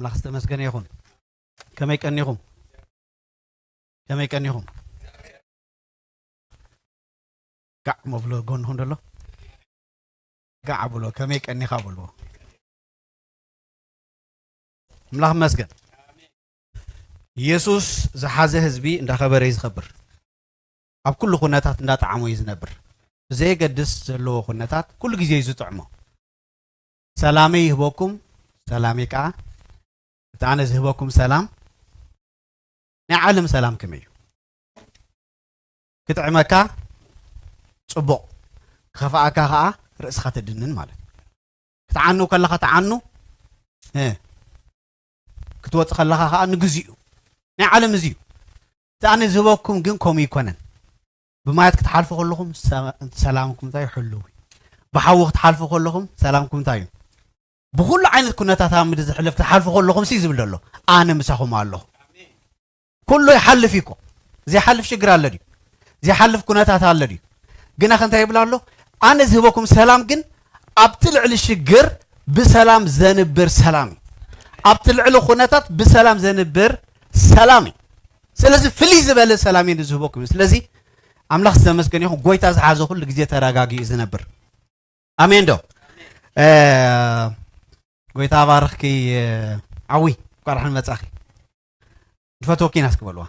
ኣምላኽ ዝተመስገነ ይኹን። ከመይ ቀኒኹም? ከመይ ቀኒኹም? ጋዕ መብሎ ጎንኹም ደሎ ጋዕ ብሎ፣ ከመይ ቀኒኻ በልዎ። ኣምላኽ ይመስገን። ኢየሱስ ዝሓዘ ህዝቢ እንዳኸበረ እዩ ዝኸብር። ኣብ ኩሉ ኩነታት እንዳጠዓሞ እዩ ዝነብር። ብዘየገድስ ዘለዎ ኩነታት ኩሉ ግዜ እዩ ዝጥዕሞ። ሰላመይ ይህበኩም፣ ሰላመይ ከዓ፣ እቲ ኣነ ዝህበኩም ሰላም፣ ናይ ዓለም ሰላም ከመይ እዩ? ክጥዕመካ ጽቡቕ፣ ክኸፍኣካ ከዓ ርእስኻ ትድንን ማለት እዩ። ክትዓኑ ከለኻ ትዓኑ፣ እ፣ ክትወጽእ ከለኻ ከዓ ንግዚኡ። ናይ ዓለም እዚ እዩ። እቲ ኣነ ዝህበኩም ግን ከምኡ ይኮነን። ብማያት ክትሓልፉ ከለኹም ሰ-፣ ሰላምኩም እንታይ እዩ? ሕሉው እዩ። ብሓዊ ክትሓልፉ ከለኹም ሰላምኩም እንታይ እዩ? ብኹሉ ዓይነት ኩነታት ኣብ ምድሪ ዝሕለፍ ክትሓልፉ ከለኹም ሲ ዝብል ዘሎ፣ ኣነ ምሳኹም ኣለኹ። ኩሉ ይሓልፍ እዩ እኮ። ዘይሓልፍ ሽግር ኣሎ ድዩ? ዘይሓልፍ ኩነታት ኣሎ ድዩ? ግና ከ እንታይ ይብል ኣሎ? ኣነ ዝህበኩም ሰላም ግን ኣብቲ ልዕሊ ሽግር ብሰላም ዘንብር ሰላም እዩ። ኣብቲ ልዕሊ ኩነታት ብሰላም ዘንብር ሰላም እዩ። ስለዚ ፍልይ ዝበለ ሰላም እዩ ዝህበኩም። ስለዚ ኣምላኽ ዝተመስገነ ይኹን። ጎይታ ዝሓዘ ኩሉ ግዜ ተረጋጊኡ እዩ ዝነብር። ኣሜን ዶ? እ፣ ጎይታ ባርኽኪ፣ እ፣ ዓዊ፣ እንኳዕ ደሓን መጻኺ። ንፈትወኪ ኢና እስኪ በልዋ።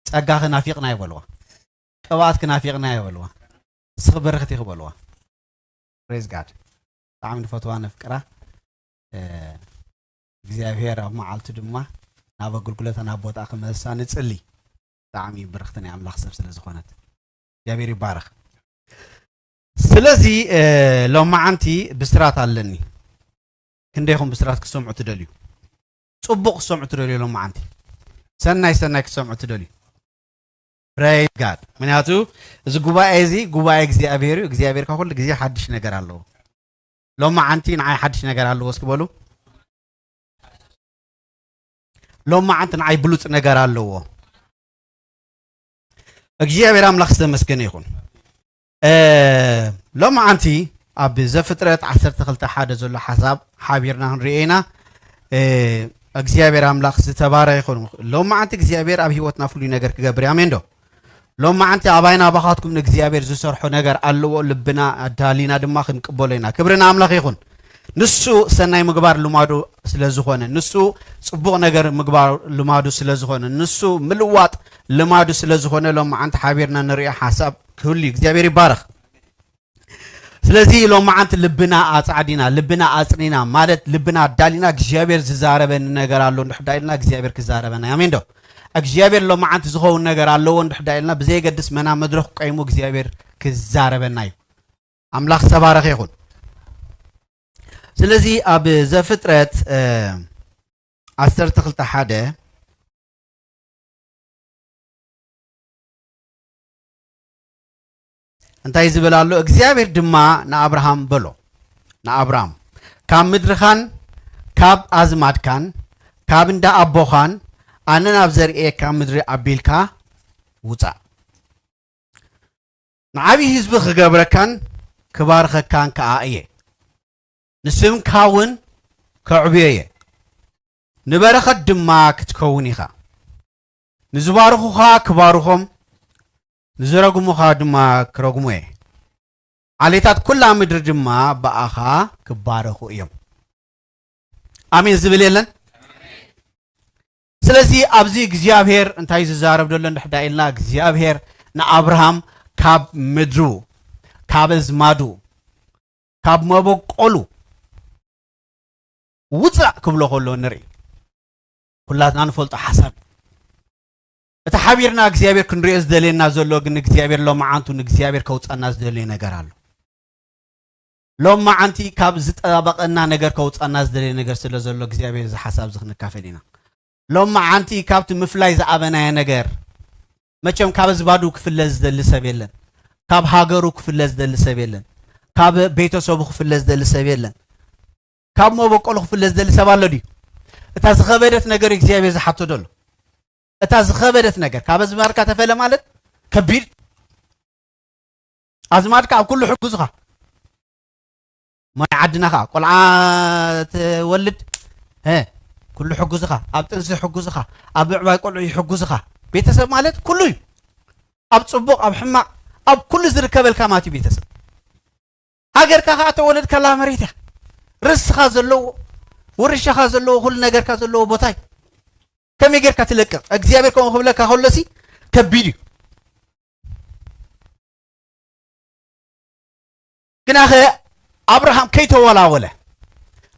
ጸጋኺ ናፊቕና እዩ በልዋ። ቅብኣትኪ ናፊቕና እዩ በልዋ። ንስኺ ብርኽቲ ኢኺ በልዋ። Praise God። ብጣዕሚ ንፈትዋ ነፍቅራ። እ፣ እግዚኣብሔር ኣብ መዓልቱ ድማ ናብ ኣገልግሎታ ናብ ቦታኣ ክመልሳ ንጽሊ። ብጣዕሚ ብርኽቲ ናይ ኣምላኽ ሰብ ስለ ዝኾነት እግዚኣብሔር ይባረኽ። ስለዚ፣ እ፣ ሎማዓንቲ ብስራት ኣለኒ። ክንደይኹም ብስራት ክትሰምዑ ትደልዩ? ጽቡቕ ክትሰምዑ ትደልዩ? ሎማዓንቲ ሰናይ ሰናይ ክትሰምዑ ትደልዩ? Praise God። ምክንያቱ እዚ ጉባኤ እዚ ጉባኤ እግዚኣብሔር እዩ። እግዚኣብሔር ካብ ኩሉ ግዜ ሓድሽ ነገር ኣለዎ። ሎማዓንቲ ንዓይ ሓድሽ ነገር ኣለዎ እስኪ በሉ። ሎማዓንቲ ንዓይ ብሉጽ ነገር ኣለዎ። እግዚኣብሔር ኣምላኽ ዝተመስገነ ይኹን። እ፣ ሎማዓንቲ ኣብ ዘፍጥረት ዓሰርተ ክልተ ሓደ ዘሎ ሓሳብ ሓቢርና ክንሪኦ ኢና። እ፣ እግዚኣብሔር ኣምላኽ ዝተባረኸ ይኹን። ሎማዓንቲ እግዚኣብሔር ኣብ ህይወትና ፍሉይ ነገር ክገብር እዩ። ኣሜን ዶ? ሎማዓንቲ ኣባይና ኣባኻትኩም ንእግዚኣብሔር ዝሰርሖ ነገር ኣለዎ። ልብና ኣዳሊና ድማ ክንቅበሎ ኢና። ክብሪ ንኣምላኽ ይኹን። ንሱ ሰናይ ምግባር ልማዱ ስለ ዝኾነ፣ ንሱ ጽቡቕ ነገር ምግባር ልማዱ ስለ ዝኾነ፣ ንሱ ምልዋጥ ልማዱ ስለ ዝኾነ፣ ሎማዓንቲ ሓቢርና ንሪኦ ሓሳብ ክህሉ እዩ። እግዚኣብሔር ይባረኽ። ስለዚ ሎማዓንቲ ልብና ኣጻዕዲና፣ ልብና ኣጽኒና፣ ማለት ልብና ኣዳሊና፣ እግዚኣብሔር ዝዛረበኒ ነገር ኣሎ እንድሕር ዳ ኢልና እግዚኣብሔር ክዛረበና እዩ። ኣሜን ዶ? እግዚኣብሔር ሎማዓንቲ ዝኸውን ነገር ኣለዎ እንድሕር ዳ ኢልና፣ ብዘየገድስ መና መድረኽ ቆይሙ እግዚኣብሔር ክዛረበና እዩ። ኣምላኽ ዝተባረኸ ይኹን። ስለዚ ኣብ ዘፍጥረት፣ እ፣ ዓሰርተ ክልተ ሓደ እንታይ ዝብል ኣሎ? እግዚኣብሔር ድማ ንኣብርሃም በሎ፣ ንኣብራም፣ ካብ ምድርኻን ካብ ኣዝማድካን ካብ እንዳ ኣቦኻን ኣነ ናብ ዘርእየካ ምድሪ ኣቢልካ ውጻእ። ንዓብዪ ህዝቢ ክገብረካን ክባርኸካን ከኣ እየ። ንስምካ እውን ከዕብዮ እየ። ንበረኸት ድማ ክትከውን ኢኻ። ንዝባርኹኻ ክባርኾም፣ ንዝረግሙኻ ድማ ክረግሙ እየ። ዓሌታት ኩላ ምድሪ ድማ ብኣኻ ክባረኹ እዮም። ኣሜን ዝብል የለን? ስለዚ ኣብዚ እግዚኣብሔር እንታይ ዝዛረብ ዘሎ እንድሕር ዳ ኢልና፣ እግዚኣብሔር ንኣብርሃም ካብ ምድሩ፣ ካብ ኣዝማዱ፣ ካብ መበቆሉ ውጻእ ክብሎ ከሎ ንርኢ። ኩላትና ንፈልጦ ሓሳብ። እቲ ሓቢርና እግዚኣብሔር ክንሪኦ ዝደልየና ዘሎ ግን እግዚኣብሔር ሎማዓንቱ ንእግዚኣብሔር ከውጻና ዝደልዮ ነገር ኣሎ። ሎማዓንቲ ካብ ዝጠባበቐና ነገር ከውጻና ዝደልዮ ነገር ስለ ዘሎ እግዚኣብሔር እዚ ሓሳብ እዚ ክንካፈል ኢና። ሎማዓንቲ ካብቲ ምፍላይ ዝኣበናዮ ነገር፣ መቸም ካብ ኣዝማዱ ክፍለ ዝደሊ ሰብ የለን። ካብ ሃገሩ ክፍለ ዝደሊ ሰብ የለን። ካብ ቤተሰቡ ክፍለ ዝደሊ ሰብ የለን። ካብ መበቆሉ ክፍለ ዝደሊ ሰብ ኣሎ ድዩ? እታ ዝኸበደት ነገር እግዚኣብሔር ዝሓቶ ዘሎ። እታ ዝኸበደት ነገር ካብ ኣዝማድካ ተፈለ ማለት ከቢድ። ኣዝማድካ ኣብ ኩሉ ሕጉዝኻ። ማይ ዓድና ኸዓ ቆልዓ ትወልድ፣ እ፣ ኩሉ ሕጉዝኻ፣ ኣብ ጥንሲ ሕጉዝኻ፣ ኣብ ምዕባይ ቆልዑ ይሕጉዝኻ። ቤተሰብ ማለት ኩሉ እዩ። ኣብ ጽቡቕ፣ ኣብ ሕማቕ፣ ኣብ ኩሉ ዝርከበልካ ማለት እዩ ቤተሰብ። ሃገርካ ከኣ ተወለድካላ መሬት እያ። ርስኻ ዘለዎ፣ ውርሻኻ ዘለዎ፣ ኩሉ ነገርካ ዘለዎ ቦታ እዩ። ከመይ ጌርካ ትለቅቕ? እግዚኣብሔር ከምኡ ክብለካ ከሎሲ ከቢድ እዩ። ግናኸ ኣብርሃም ከይተወላወለ፣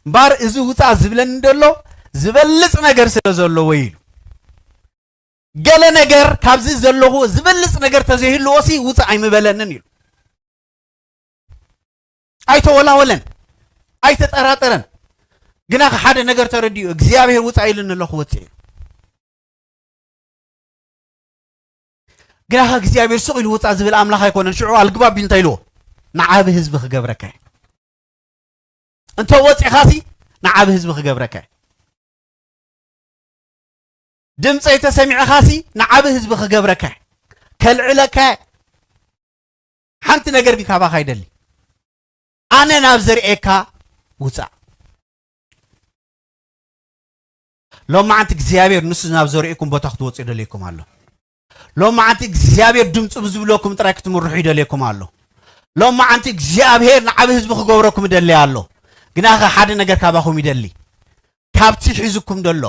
እምበኣር እዚ ውፃእ ዝብለኒ ዘሎ ዝበልፅ ነገር ስለ ዘለዎ ኢሉ። ገለ ነገር ካብዚ ዘለኹ ዝበልፅ ነገር ተዘይህልዎሲ ውፃእ ኣይምበለንን ኢሉ። ኣይተወላወለን፣ ኣይተጠራጠረን። ግናኸ ሓደ ነገር ተረዲኡ፣ እግዚኣብሔር ውፃእ ኢሉኒ ኣሎ ክወፅእ እዩ። ግናኸ እግዚኣብሔር ስቕ ኢሉ ውፃእ ዝብል ኣምላኽ ኣይኮነን። ሽዑ ኣልግባብ እንታይ ኢልዎ? ንዓቢ ህዝቢ ክገብረካ እየ። እንተ ወፂኻሲ ንዓቢ ህዝቢ ክገብረካ እየ። ድምፀይ ተሰሚዕኻሲ ንዓቢ ህዝቢ ክገብረካ እየ። ከልዕለካ እየ። ሓንቲ ነገር ግን ካባኻ ይደሊ። ኣነ ናብ ዘርእየካ ውፃእ። ሎማዓንቲ እግዚኣብሔር ንሱ ናብ ዘርእየኩም ቦታ ክትወፁ ይደልየኩም ኣሎ። ሎማዓንቲ እግዚኣብሔር ድምፁ ብዝብለኩም ጥራይ ክትምርሑ ይደልየኩም ኣሎ። ሎማዓንቲ እግዚኣብሔር ንዓቢ ህዝቢ ክገብረኩም ይደሊ ኣሎ። ግናኸ ሓደ ነገር ካባኹም ይደሊ። ካብቲ ሒዝኩም ደሎ፣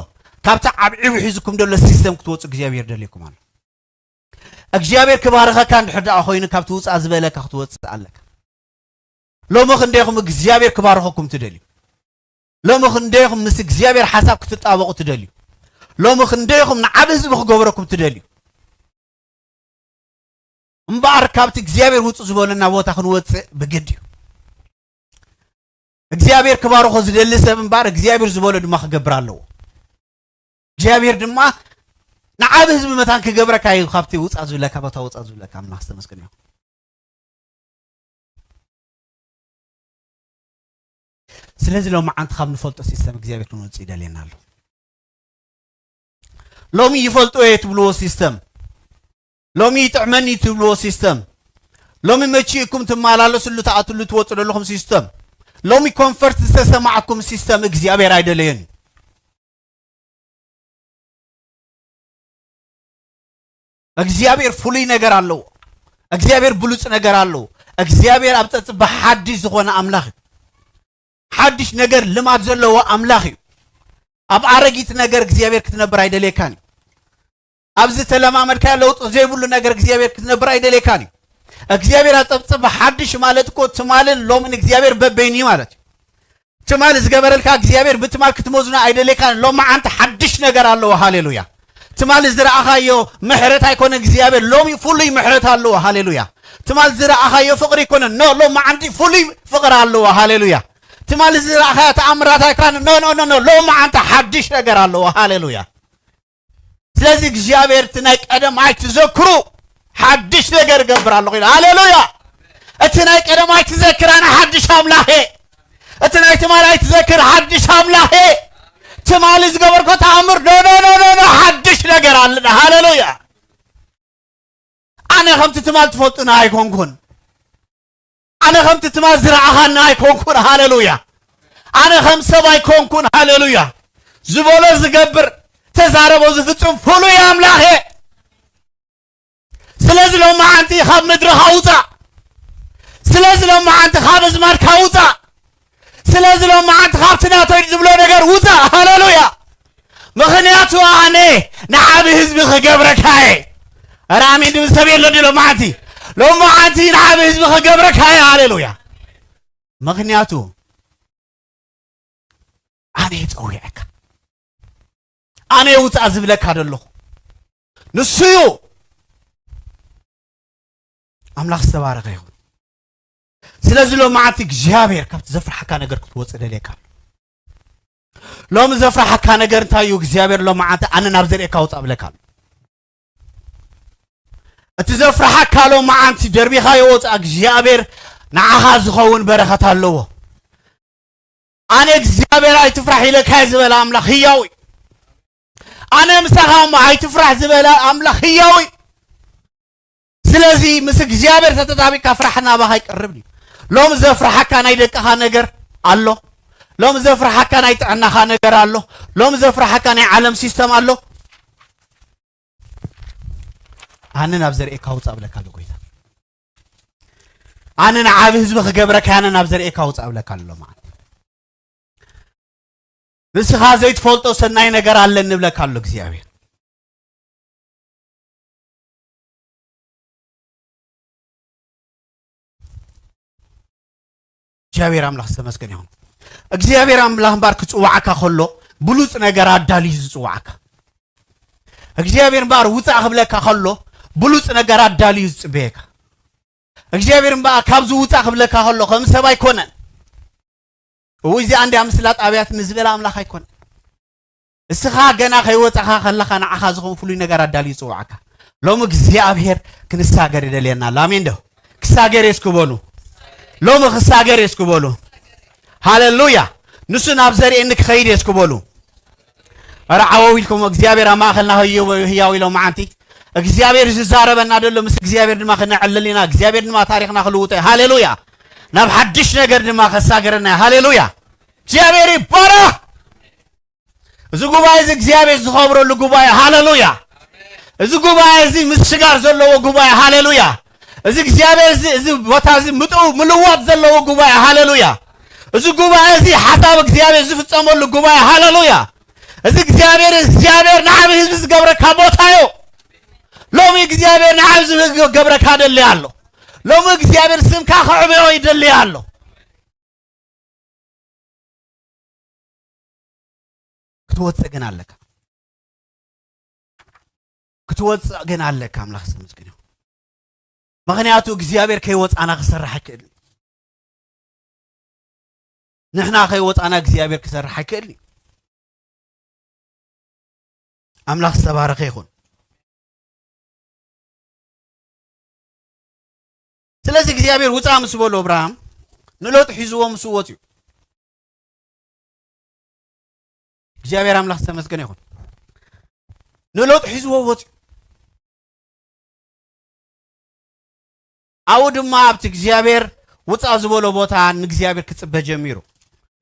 ካብቲ ዓብዒቡ ሒዝኩም ደሎ ሲስተም ክትወፁ እግዚኣብሔር ይደልየኩም ኣሎ። እግዚኣብሔር ክባርኸካ እንድሕር ደኣ ኮይኑ ካብቲ ውፃእ ዝበለካ ክትወፅእ ኣለካ። ሎሚ ክንደይኹም እግዚኣብሔር ክባርኸኩም ትደልዩ? ሎሚ ክንደይኹም ምስ እግዚኣብሔር ሓሳብ ክትጣበቑ ትደልዩ? ሎሚ ክንደይኹም ንዓቢ ህዝቢ ክገብረኩም ትደልዩ? እምበኣር ካብቲ እግዚኣብሔር ውፁ ዝበለና ቦታ ክንወፅእ ብግድ እዩ። እግዚኣብሔር ክባርኾ ዝደሊ ሰብ እምበኣር እግዚኣብሔር ዝበሎ ድማ ክገብር ኣለዎ። እግዚኣብሔር ድማ ንዓቢ ህዝቢ መታን ክገብረካ እዩ። ካብቲ ውፃእ ዝብለካ ቦታ ውፃእ ዝብለካ ኣምላኽ ዝተመስገነ ይኹን። ስለዚ ሎማዓንቲ ካብ ንፈልጦ ሲስተም እግዚኣብሔር ክንወፅእ ይደልየና ኣሎ። ሎሚ ይፈልጦ እየ ትብልዎ ሲስተም፣ ሎሚ ይጥዕመኒ ትብልዎ ሲስተም፣ ሎሚ መቺእኩም ትመላለስሉ ትኣትሉ ትወፁ ዘለኹም ሲስተም፣ ሎሚ ኮንፈርት ዝተሰማዕኩም ሲስተም እግዚኣብሔር ኣይደለየን እዩ። እግዚኣብሔር ፍሉይ ነገር ኣለዎ። እግዚኣብሔር ብሉፅ ነገር ኣለዎ። እግዚኣብሔር ኣብ ፀፅባ ሓድሽ ዝኾነ ኣምላኽ እዩ። ሓድሽ ነገር ልማድ ዘለዎ ኣምላኽ እዩ። ኣብ ኣረጊት ነገር እግዚኣብሔር ክትነብር ኣይደልየካን እዩ። ኣብዚ ተለማመድካዮ ለውጢ ዘይብሉ ነገር እግዚኣብሔር ክትነብር ኣይደልየካን እዩ። እግዚኣብሔር ኣብ ፀብፅባ ሓድሽ ማለት እኮ ትማልን ሎምን እግዚኣብሔር በበይኑ እዩ ማለት እዩ። ትማል ዝገበረልካ እግዚኣብሔር ብትማል ክትመዝኖ ኣይደልየካን። ሎማዓንቲ ሓድሽ ነገር ኣለዎ። ሃሌሉያ። ትማል ዝረኣኻዮ ምሕረት ኣይኮነ እግዚኣብሔር ሎሚ ፍሉይ ምሕረት ኣለዎ። ሃሌሉያ። ትማል ዝረኣኻዮ ፍቕሪ ኣይኮነ ኖ ሎማዓንቲ ፍሉይ ፍቕሪ ኣለዎ። ሃሌሉያ። ትማል ዝረኣኻዮ ተኣምራት ኣይኮነ ኖ ኖ ኖ ኖ ሎማዓንቲ ሓድሽ ነገር ኣለዎ። ሃሌሉያ። ስለዚ እግዚኣብሔር እቲ ናይ ቀደም ኣይትዘክሩ ሓድሽ ነገር እገብር ኣለኹ ኢሉ። ሃሌሉያ። እቲ ናይ ቀደም ኣይትዘክር ኣነ ሓድሽ ኣምላኽ እየ። እቲ ናይ ትማል ኣይትዘክር ሓድሽ ኣምላኽ እየ። ትማሊ ዝገበርኮ ተኣምር ኖ ኖ ኖ ኖ ኖ ሓድሽ ነገር ኣለና። ሃሌሉያ። ኣነ ከምቲ ትማል ትፈልጡና ኣይኮንኩን። ኣነ ከምቲ ትማል ዝረኣኻና ኣይኮንኩን። ሃሌሉያ። ኣነ ከም ሰብ ኣይኮንኩን። ሃሌሉያ። ዝበሎ ዝገብር ተዛረቦ ዝፍጽም ፍሉይ ኣምላኽ እየ። ስለዚ ሎማዓንቲ ካብ ምድርኻ ውፃእ። ስለዚ ሎማዓንቲ ካብ ኣዝማድካ ውፃእ። ስለዚ ሎማዓንቲ ካብቲ ናተይ ዝብሎ ነገር ውፃእ። ሃሌሉያ። ምኽንያቱ ኣነ ንዓቢ ህዝቢ ክገብረካ እየ። ኧረ ኣሜን ድብል ሰብ የሎ ድዩ ሎማዓንቲ? ሎማዓንቲ ንዓቢ ህዝቢ ክገብረካ እየ። ሃሌሉያ። ምኽንያቱ ኣነ እየ ጸዊዐካ። ኣነ እየ ውጻእ ዝብለካ ዘለኹ። ንሱ እዩ። ኣምላኽ ዝተባረኸ ይኹን። ስለዚ ሎማዓንቲ እግዚኣብሔር ካብቲ ዘፍርሓካ ነገር ክትወጽእ ደልየካ ኣሎ። ሎሚ ዘፍርሓካ ነገር እንታይ እዩ? እግዚኣብሔር ሎማዓንቲ ኣነ ናብ ዘርእካ ውጻእ ብለካ ኣሎ። እቲ ዘፍርሓካ ሎማዓንቲ ደርቢኻዮ ወጻእ እግዚኣብሔር ንዓኻ ዝኸውን በረኸት ኣለዎ። ኣነ እግዚኣብሔር ኣይትፍራሕ ኢለካ እየ ዝበለ ኣምላኽ ህያው እዩ። ኣነ ምሳኻ እሞ ኣይትፍራሕ ዝበለ ኣምላኽ ህያው እዩ። ስለዚ ምስ እግዚኣብሔር ተተጣቢቅካ ፍራሕ ናባኻ ይቀርብ እዩ። ሎሚ ዘፍርሓካ ናይ ደቅኻ ነገር ኣሎ። ሎም ዘፍርሓካ ናይ ጥዕናኻ ነገር ኣሎ። ሎም ዘፍርሓካ ናይ ዓለም ሲስተም ኣሎ። ኣነ ናብ ዘርእካ ውፃእ ብለካ ኣሎ ጎይታ። ኣነ ንዓብ ህዝቢ ክገብረካ ኣነ ናብ ዘርእካ ውፃእ ብለካ ኣሎ ማለት። ንስኻ ዘይትፈልጦ ሰናይ ነገር ኣለ ንብለካ ኣሎ እግዚኣብሔር። እግዚኣብሔር ኣምላኽ ዝተመስገነ ይኹን። እግዚኣብሔር ኣምላኽ እምበኣር ክፅዋዓካ ከሎ ብሉፅ ነገር ኣዳልዩ ዝፅዋዓካ። እግዚኣብሔር እምበኣር ውፃእ ክብለካ ከሎ ብሉፅ ነገር ኣዳልዩ ዝፅበየካ። እግዚኣብሔር እምበኣር ካብዚ ውፃእ ክብለካ ከሎ ከም ሰብ ኣይኮነን። እውይ እዚኣ እንድያ ምስላ ጣብያት ንዝበላ ኣምላኽ ኣይኮነን። እስኻ ገና ከይወፃኻ ከለኻ ንዓኻ ዝኾን ፍሉይ ነገር ኣዳልዩ ይፅውዓካ። ሎም እግዚኣብሔር ክንሳገር ይደልየና ኣሎ። ኣሜን ዶ? ክሳገር የስክበሉ። ሎም ክሳገር የስክበሉ። ሃሌሉያ። ንሱ ናብ ዘርእኒ ክኸይድ የስክበሉ። ኧረ ዓወው ኢልኩም እግዚኣብሔር ኣብ ማእኸልና ህያው ኢሎም መዓንቲ እግዚኣብሔር ዝዛረበና ደሎ ምስ እግዚኣብሔር ድማ ክነዕልል ኢና። እግዚኣብሔር ድማ ታሪኽና ክልውጦ እዩ። ሃሌሉያ። ናብ ሓድሽ ነገር ድማ ከሳገረና እዩ። ሃሌሉያ። እግዚኣብሔር ይባረኽ። እዚ ጉባኤ እዚ እግዚኣብሔር ዝኸብረሉ ጉባኤ። ሃሌሉያ። እዚ ጉባኤ እዚ ምስጋር ዘለዎ ጉባኤ። ሃሌሉያ። እዚ እግዚኣብሔር እዚ እዚ ቦታ እዚ ምጥው ምልዋጥ ዘለዎ ጉባኤ። ሃሌሉያ። እዚ ጉባኤ እዚ ሓሳብ እግዚኣብሔር ዝፍጸመሉ ጉባኤ። ሃሌሉያ። እዚ እግዚኣብሔር እግዚኣብሔር ንዓብ ህዝቢ ዝገብረካ ቦታ እዩ። ሎሚ እግዚኣብሔር ንዓብ ህዝቢ ገብረካ ደሊ ኣሎ። ሎሚ እግዚኣብሔር ስምካ ክዕብዮ ይደሊ ኣሎ። ክትወፅእ ግን ኣለካ። ክትወፅእ ግን ኣለካ። ኣምላኽ ዝተመስገነ ይኹን። ምኽንያቱ እግዚኣብሔር ከይወፃና ክሰርሕ ኣይክእልን። ንሕና ከይወፃና እግዚኣብሔር ክሰርሕ ኣይክእልን እዩ። ኣምላኽ ዝተባረኸ ይኹን። ስለዚ እግዚኣብሔር ውፃ ምስ በሎ ኣብርሃም ንሎጥ ሒዝዎ ምስ ወፅዩ እግዚኣብሔር ኣምላኽ ዝተመስገነ ይኹን። ንሎጥ ሒዝዎ ወፅዩ። ኣብኡ ድማ ኣብቲ እግዚኣብሔር ውፃ ዝበሎ ቦታ ንእግዚኣብሔር ክፅበ ጀሚሩ።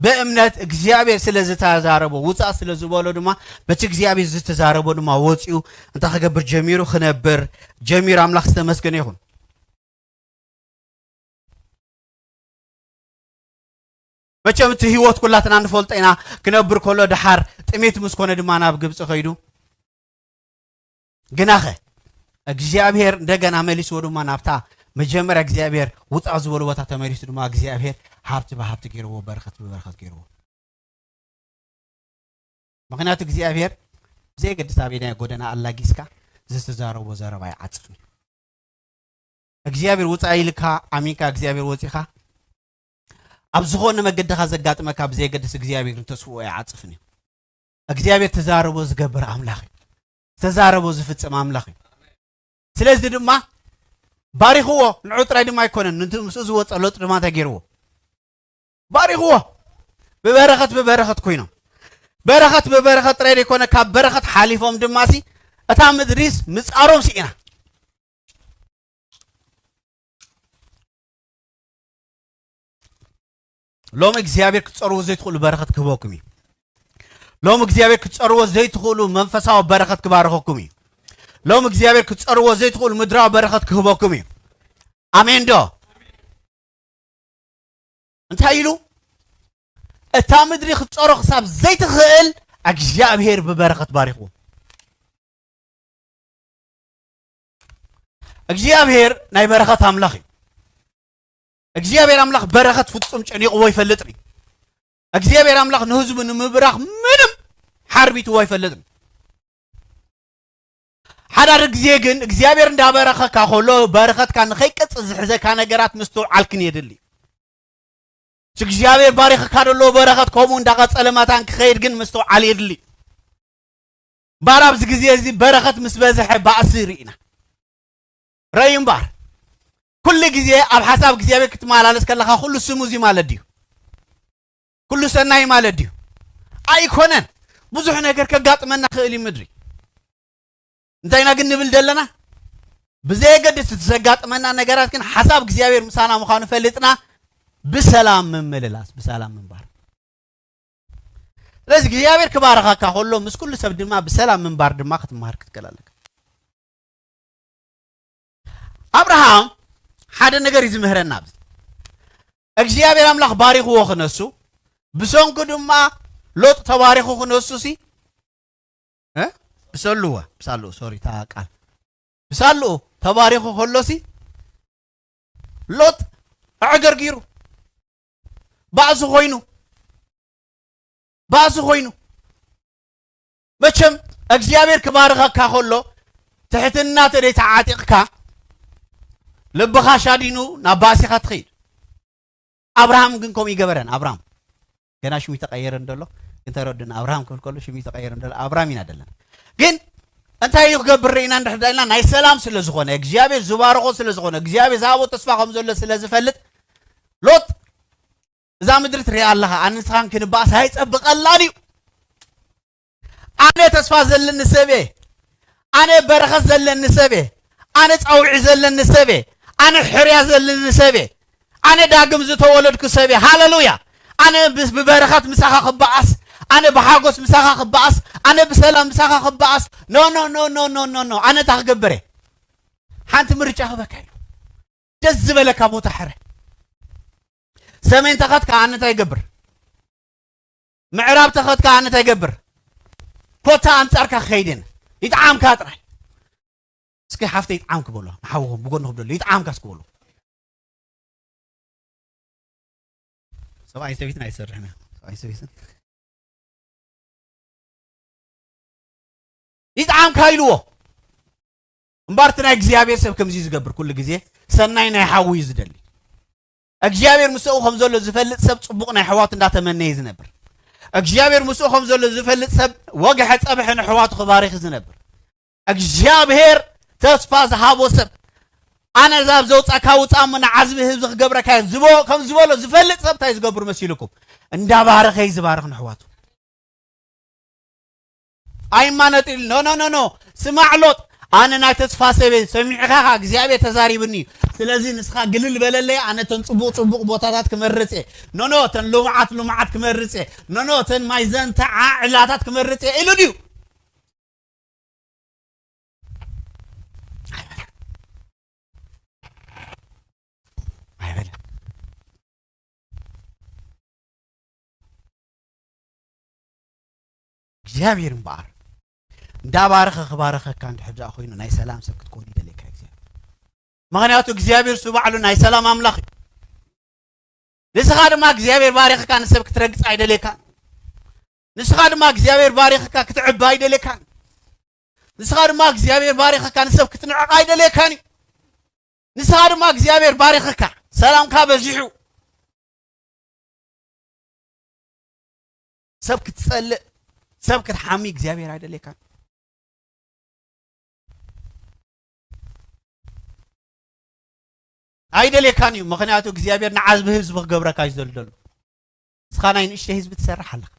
ብእምነት እግዚኣብሔር ስለ ዝተዛረቦ ውፃ ስለ ዝበሎ ድማ በቲ እግዚኣብሔር ዝተዛረቦ ድማ ወፂኡ እንታይ ክገብር ጀሚሩ? ክነብር ጀሚሩ። ኣምላኽ ዝተመስገነ ይኹን። መቸም እቲ ህይወት ኩላትና ንፈልጦ ኢና። ክነብር ከሎ ድሓር ጥሜት ምስ ኮነ ድማ ናብ ግብፂ ከይዱ። ግናኸ እግዚኣብሔር እንደገና መሊስዎ ድማ ናብታ መጀመርያ እግዚኣብሔር ውፃ ዝበሉ ቦታ ተመሊሱ ድማ እግዚኣብሔር ሃብቲ ብሃብቲ ገይርዎ፣ በረኸት ብበረኸት ገይርዎ። ምኽንያቱ እግዚኣብሔር ብዘየገድስ ኣበየናይ ጎደና ኣላጊስካ ዝተዛረቦ ዘረባ ይዓፅፍን እዩ። እግዚኣብሔር ውፃ ኢልካ ኣሚንካ እግዚኣብሔር ወፂኻ ኣብ ዝኾነ መገድኻ ዘጋጥመካ ብዘየገድስ እግዚኣብሔር ንተስፍኦ ይዓፅፍን እዩ። እግዚኣብሔር ተዛረቦ ዝገብር ኣምላኽ እዩ። ዝተዛረቦ ዝፍፅም ኣምላኽ እዩ። ስለዚ ድማ ባሪኽዎ። ንዑ ጥራይ ድማ ኣይኮነን፣ ነቲ ምስኡ ዝወፀ ሎጥ ድማ እንታይ ገይርዎ? ባሪኽዎ። ብበረኸት ብበረኸት ኮይኖም፣ በረኸት ብበረኸት ጥራይ ዘይኮነ ካብ በረኸት ሓሊፎም ድማ ሲ እታ ምድሪስ ምፃሮም ስኢና። ሎም እግዚኣብሔር ክትፀርዎ ዘይትኽእሉ በረኸት ክህበኩም እዩ። ሎም እግዚኣብሔር ክትፀርዎ ዘይትኽእሉ መንፈሳዊ በረኸት ክባረኸኩም እዩ። ሎም እግዚኣብሔር ክትፀርዎ ዘይትኽእሉ ምድራዊ በረኸት ክህበኩም እዩ። ኣሜን ዶ? እንታይ ኢሉ? እታ ምድሪ ክትፀሮ ክሳብ ዘይትኽእል እግዚኣብሔር ብበረኸት ባሪኽዎ። እግዚኣብሔር ናይ በረኸት ኣምላኽ እዩ። እግዚኣብሔር ኣምላኽ በረኸት ፍጹም ጨኒቕዎ ኣይፈልጥን እዩ። እግዚኣብሔር ኣምላኽ ንህዝቡ ንምብራኽ ምንም ሓርቢትዎ ኣይፈልጥን። ሓዳር ግዜ ግን እግዚኣብሔር እንዳበረኸካ ከሎ በረኸትካ ንኸይቀጽል ዝሕዘካ ነገራት ምስትውዓልክን የድሊ። እቲ እግዚኣብሔር ባሪኽካ ዘሎ በረኸት ከምኡ እንዳቐጸለ መታን ክኸይድ ግን ምስትውዓል የድሊ። እምበኣር ኣብዚ ግዜ እዚ በረኸት ምስ በዝሐ ባእሲ ርኢና። ረእዩ እምበኣር ኩሉ ግዜ ኣብ ሓሳብ እግዚኣብሔር ክትመላለስ ከለኻ ኩሉ ስሙዚ ማለት ድዩ? ኩሉ ሰናይ ማለት ድዩ? ኣይኮነን። ብዙሕ ነገር ከጋጥመና ክእል እዩ ምድሪ። እንታይ ኢና ግን ንብል ዘለና? ብዘየገድስ እቲ ዘጋጥመና ነገራት ግን ሓሳብ እግዚኣብሔር ምሳና ምዃኑ ፈሊጥና ብሰላም ምምልላስ፣ ብሰላም ምንባር። ስለዚ እግዚኣብሔር ክባርኻካ ከሎ ምስ ኩሉ ሰብ ድማ ብሰላም ምንባር ድማ ክትመሃር ክትክእል ኣለካ። ኣብርሃም ሓደ ነገር እዩ ዝምህረና ኣብዚ። እግዚኣብሔር ኣምላኽ ባሪኽዎ ክነሱ፣ ብሰንኩ ድማ ሎጥ ተባሪኹ ክነሱ ሲ እ? ብሰልዎ ብሳልኡ ሶሪ እታ ቃል ብሳልኡ ተባሪኹ ከሎሲ ሎጥ ኣዕገርጊሩ ባእሲ ኮይኑ ባእሲ ኮይኑ። መቸም እግዚኣብሔር ክባርኸካ ከሎ ትሕትና ተደይ ተዓጢቕካ ልብኻ ሻዲኑ ናብ ባእሲኻ ትኸይድ። ኣብርሃም ግን ከምኡ ይገበረን ኣብርሃም ገና ሽሙ ተቀየረ እንደሎ ግን ተረዱን ኣብርሃም ክብል ከሎ ሽሙ ተቀየረ እንደሎ ኣብርሃም ኢና ደለና። ግን እንታይ እዩ ክገብር ርኢና እንድሕር ዳልና ናይ ሰላም ስለ ዝኾነ እግዚኣብሔር ዝባረኾ ስለ ዝኾነ እግዚኣብሔር ዝሃቦ ተስፋ ከም ዘሎ ስለ ዝፈልጥ ሎጥ እዛ ምድሪ ትሪኣ ኣለኻ ኣነ ንስኻን ክንባእስ ኣይጸብቐላን እዩ። ኣነ ተስፋ ዘለኒ ሰብ እየ። ኣነ በረኸት ዘለኒ ሰብ እየ። ኣነ ጻውዒ ዘለኒ ሰብ እየ። ኣነ ሕርያ ዘለኒ ሰብ እየ። ኣነ ዳግም ዝተወለድኩ ሰብ እየ። ሃለሉያ። ኣነ ብስ- ብበረኸት ምሳኻ ክበኣስ፣ ኣነ ብሓጎስ ምሳኻ ክበኣስ፣ ኣነ ብሰላም ምሳኻ ክበኣስ። ኖ ኖ ኖ ኖ ኖ ኖ ኖ። ኣነ እንታይ ክገብር እየ? ሓንቲ ምርጫ ክበካ እዩ። ደስ ዝበለካ ቦታ ሕረ። ሰሜን ተኸትካ ኣነ እንታይ ይገብር? ምዕራብ ተኸትካ ኣነ እንታይ ይገብር? ኮታ ኣንጻርካ ክኸይድን ይጥዓምካ ጥራይ። እስኪ ሓፍተ ይጥዓምክ በሎ ንሓውኹም ብጎንኹም ደሎ ይጥዓምካ እስኪ በሎ። ሰብኣይ ሰበይትን ኣይሰርሕን እያ። ሰብኣይ ሰበይትን ይጥዓምካ ኢልዎ። እምባር እቲ ናይ እግዚኣብሔር ሰብ ከምዚ ዝገብር ኩሉ ግዜ ሰናይ ናይ ሓዉ እዩ ዝደሊ። እግዚኣብሔር ምስኡ ከም ዘሎ ዝፈልጥ ሰብ ጽቡቕ ናይ ኣሕዋቱ እንዳተመነየ ዝነብር። እግዚኣብሔር ምስኡ ከም ዘሎ ዝፈልጥ ሰብ ወግሐ ጸብሐ ንኣሕዋቱ ክባርኽ ዝነብር። እግዚኣብሔር ተስፋ ዝሃቦ ሰብ ኣነ እዛ ዘውጻካ ውጻ እሞ ንዓዝቢ ህዝቢ ክገብረካ እየ ዝቦ ከም ዝበሎ ዝፈልጥ ሰብ እንታይ ዝገብር መሲልኩም? እንዳባረኸ እዩ ዝባርኽ ንኣሕዋቱ። ኣይማነጥ ኢሉ ኖ ኖ ኖ ኖ ስማዕ ሎጥ ኣነ ናይ ተስፋ ሰበ ሰሚዕኻ እግዚኣብሔር ተዛሪብኒ እዩ። ስለዚ ንስኻ ግልል በለለይ ኣነ ተን ጽቡቕ ጽቡቕ ቦታታት ክመርጽ እየ። ኖ ኖ ተን ልሙዓት ልሙዓት ክመርጽ እየ። ኖ ኖ ተን ማይ ዘንተ ዓዕላታት ክመርጽ እየ ኢሉ ድዩ? ኣይበለን። እግዚኣብሔር እምበኣር እንዳባረኸ ክባረኸካ እንድሕር ደኣ ኮይኑ ናይ ሰላም ሰብ ክትከውን ይደልየካ እግዚኣብሔር። ምኽንያቱ እግዚኣብሔር እሱ ባዕሉ ናይ ሰላም ኣምላኽ እዩ። ንስኻ ድማ እግዚኣብሔር ባሪኽካ ንሰብ ክትረግጽ ኣይደልየካን። ንስኻ ድማ እግዚኣብሔር ባሪኽካ ክትዕቢ ኣይደልየካን። ንስኻ ድማ እግዚኣብሔር ባሪኽካ ንሰብ ክትንዕቕ ኣይደልየካን እዩ። ንስኻ ድማ እግዚኣብሔር ባሪኽካ ሰላምካ በዚሑ ሰብ ክትጸልእ ሰብ ክትሓሚ እግዚኣብሔር ኣይደልየካን። ኣይደልየካን እዩ። ምኽንያቱ እግዚኣብሔር ንዓዝቢ ህዝቢ ክገብረካ እዩ ዘሎ። ንስኻ ናይ ንእሽተይ ህዝቢ ትሰርሕ ኣለኻ።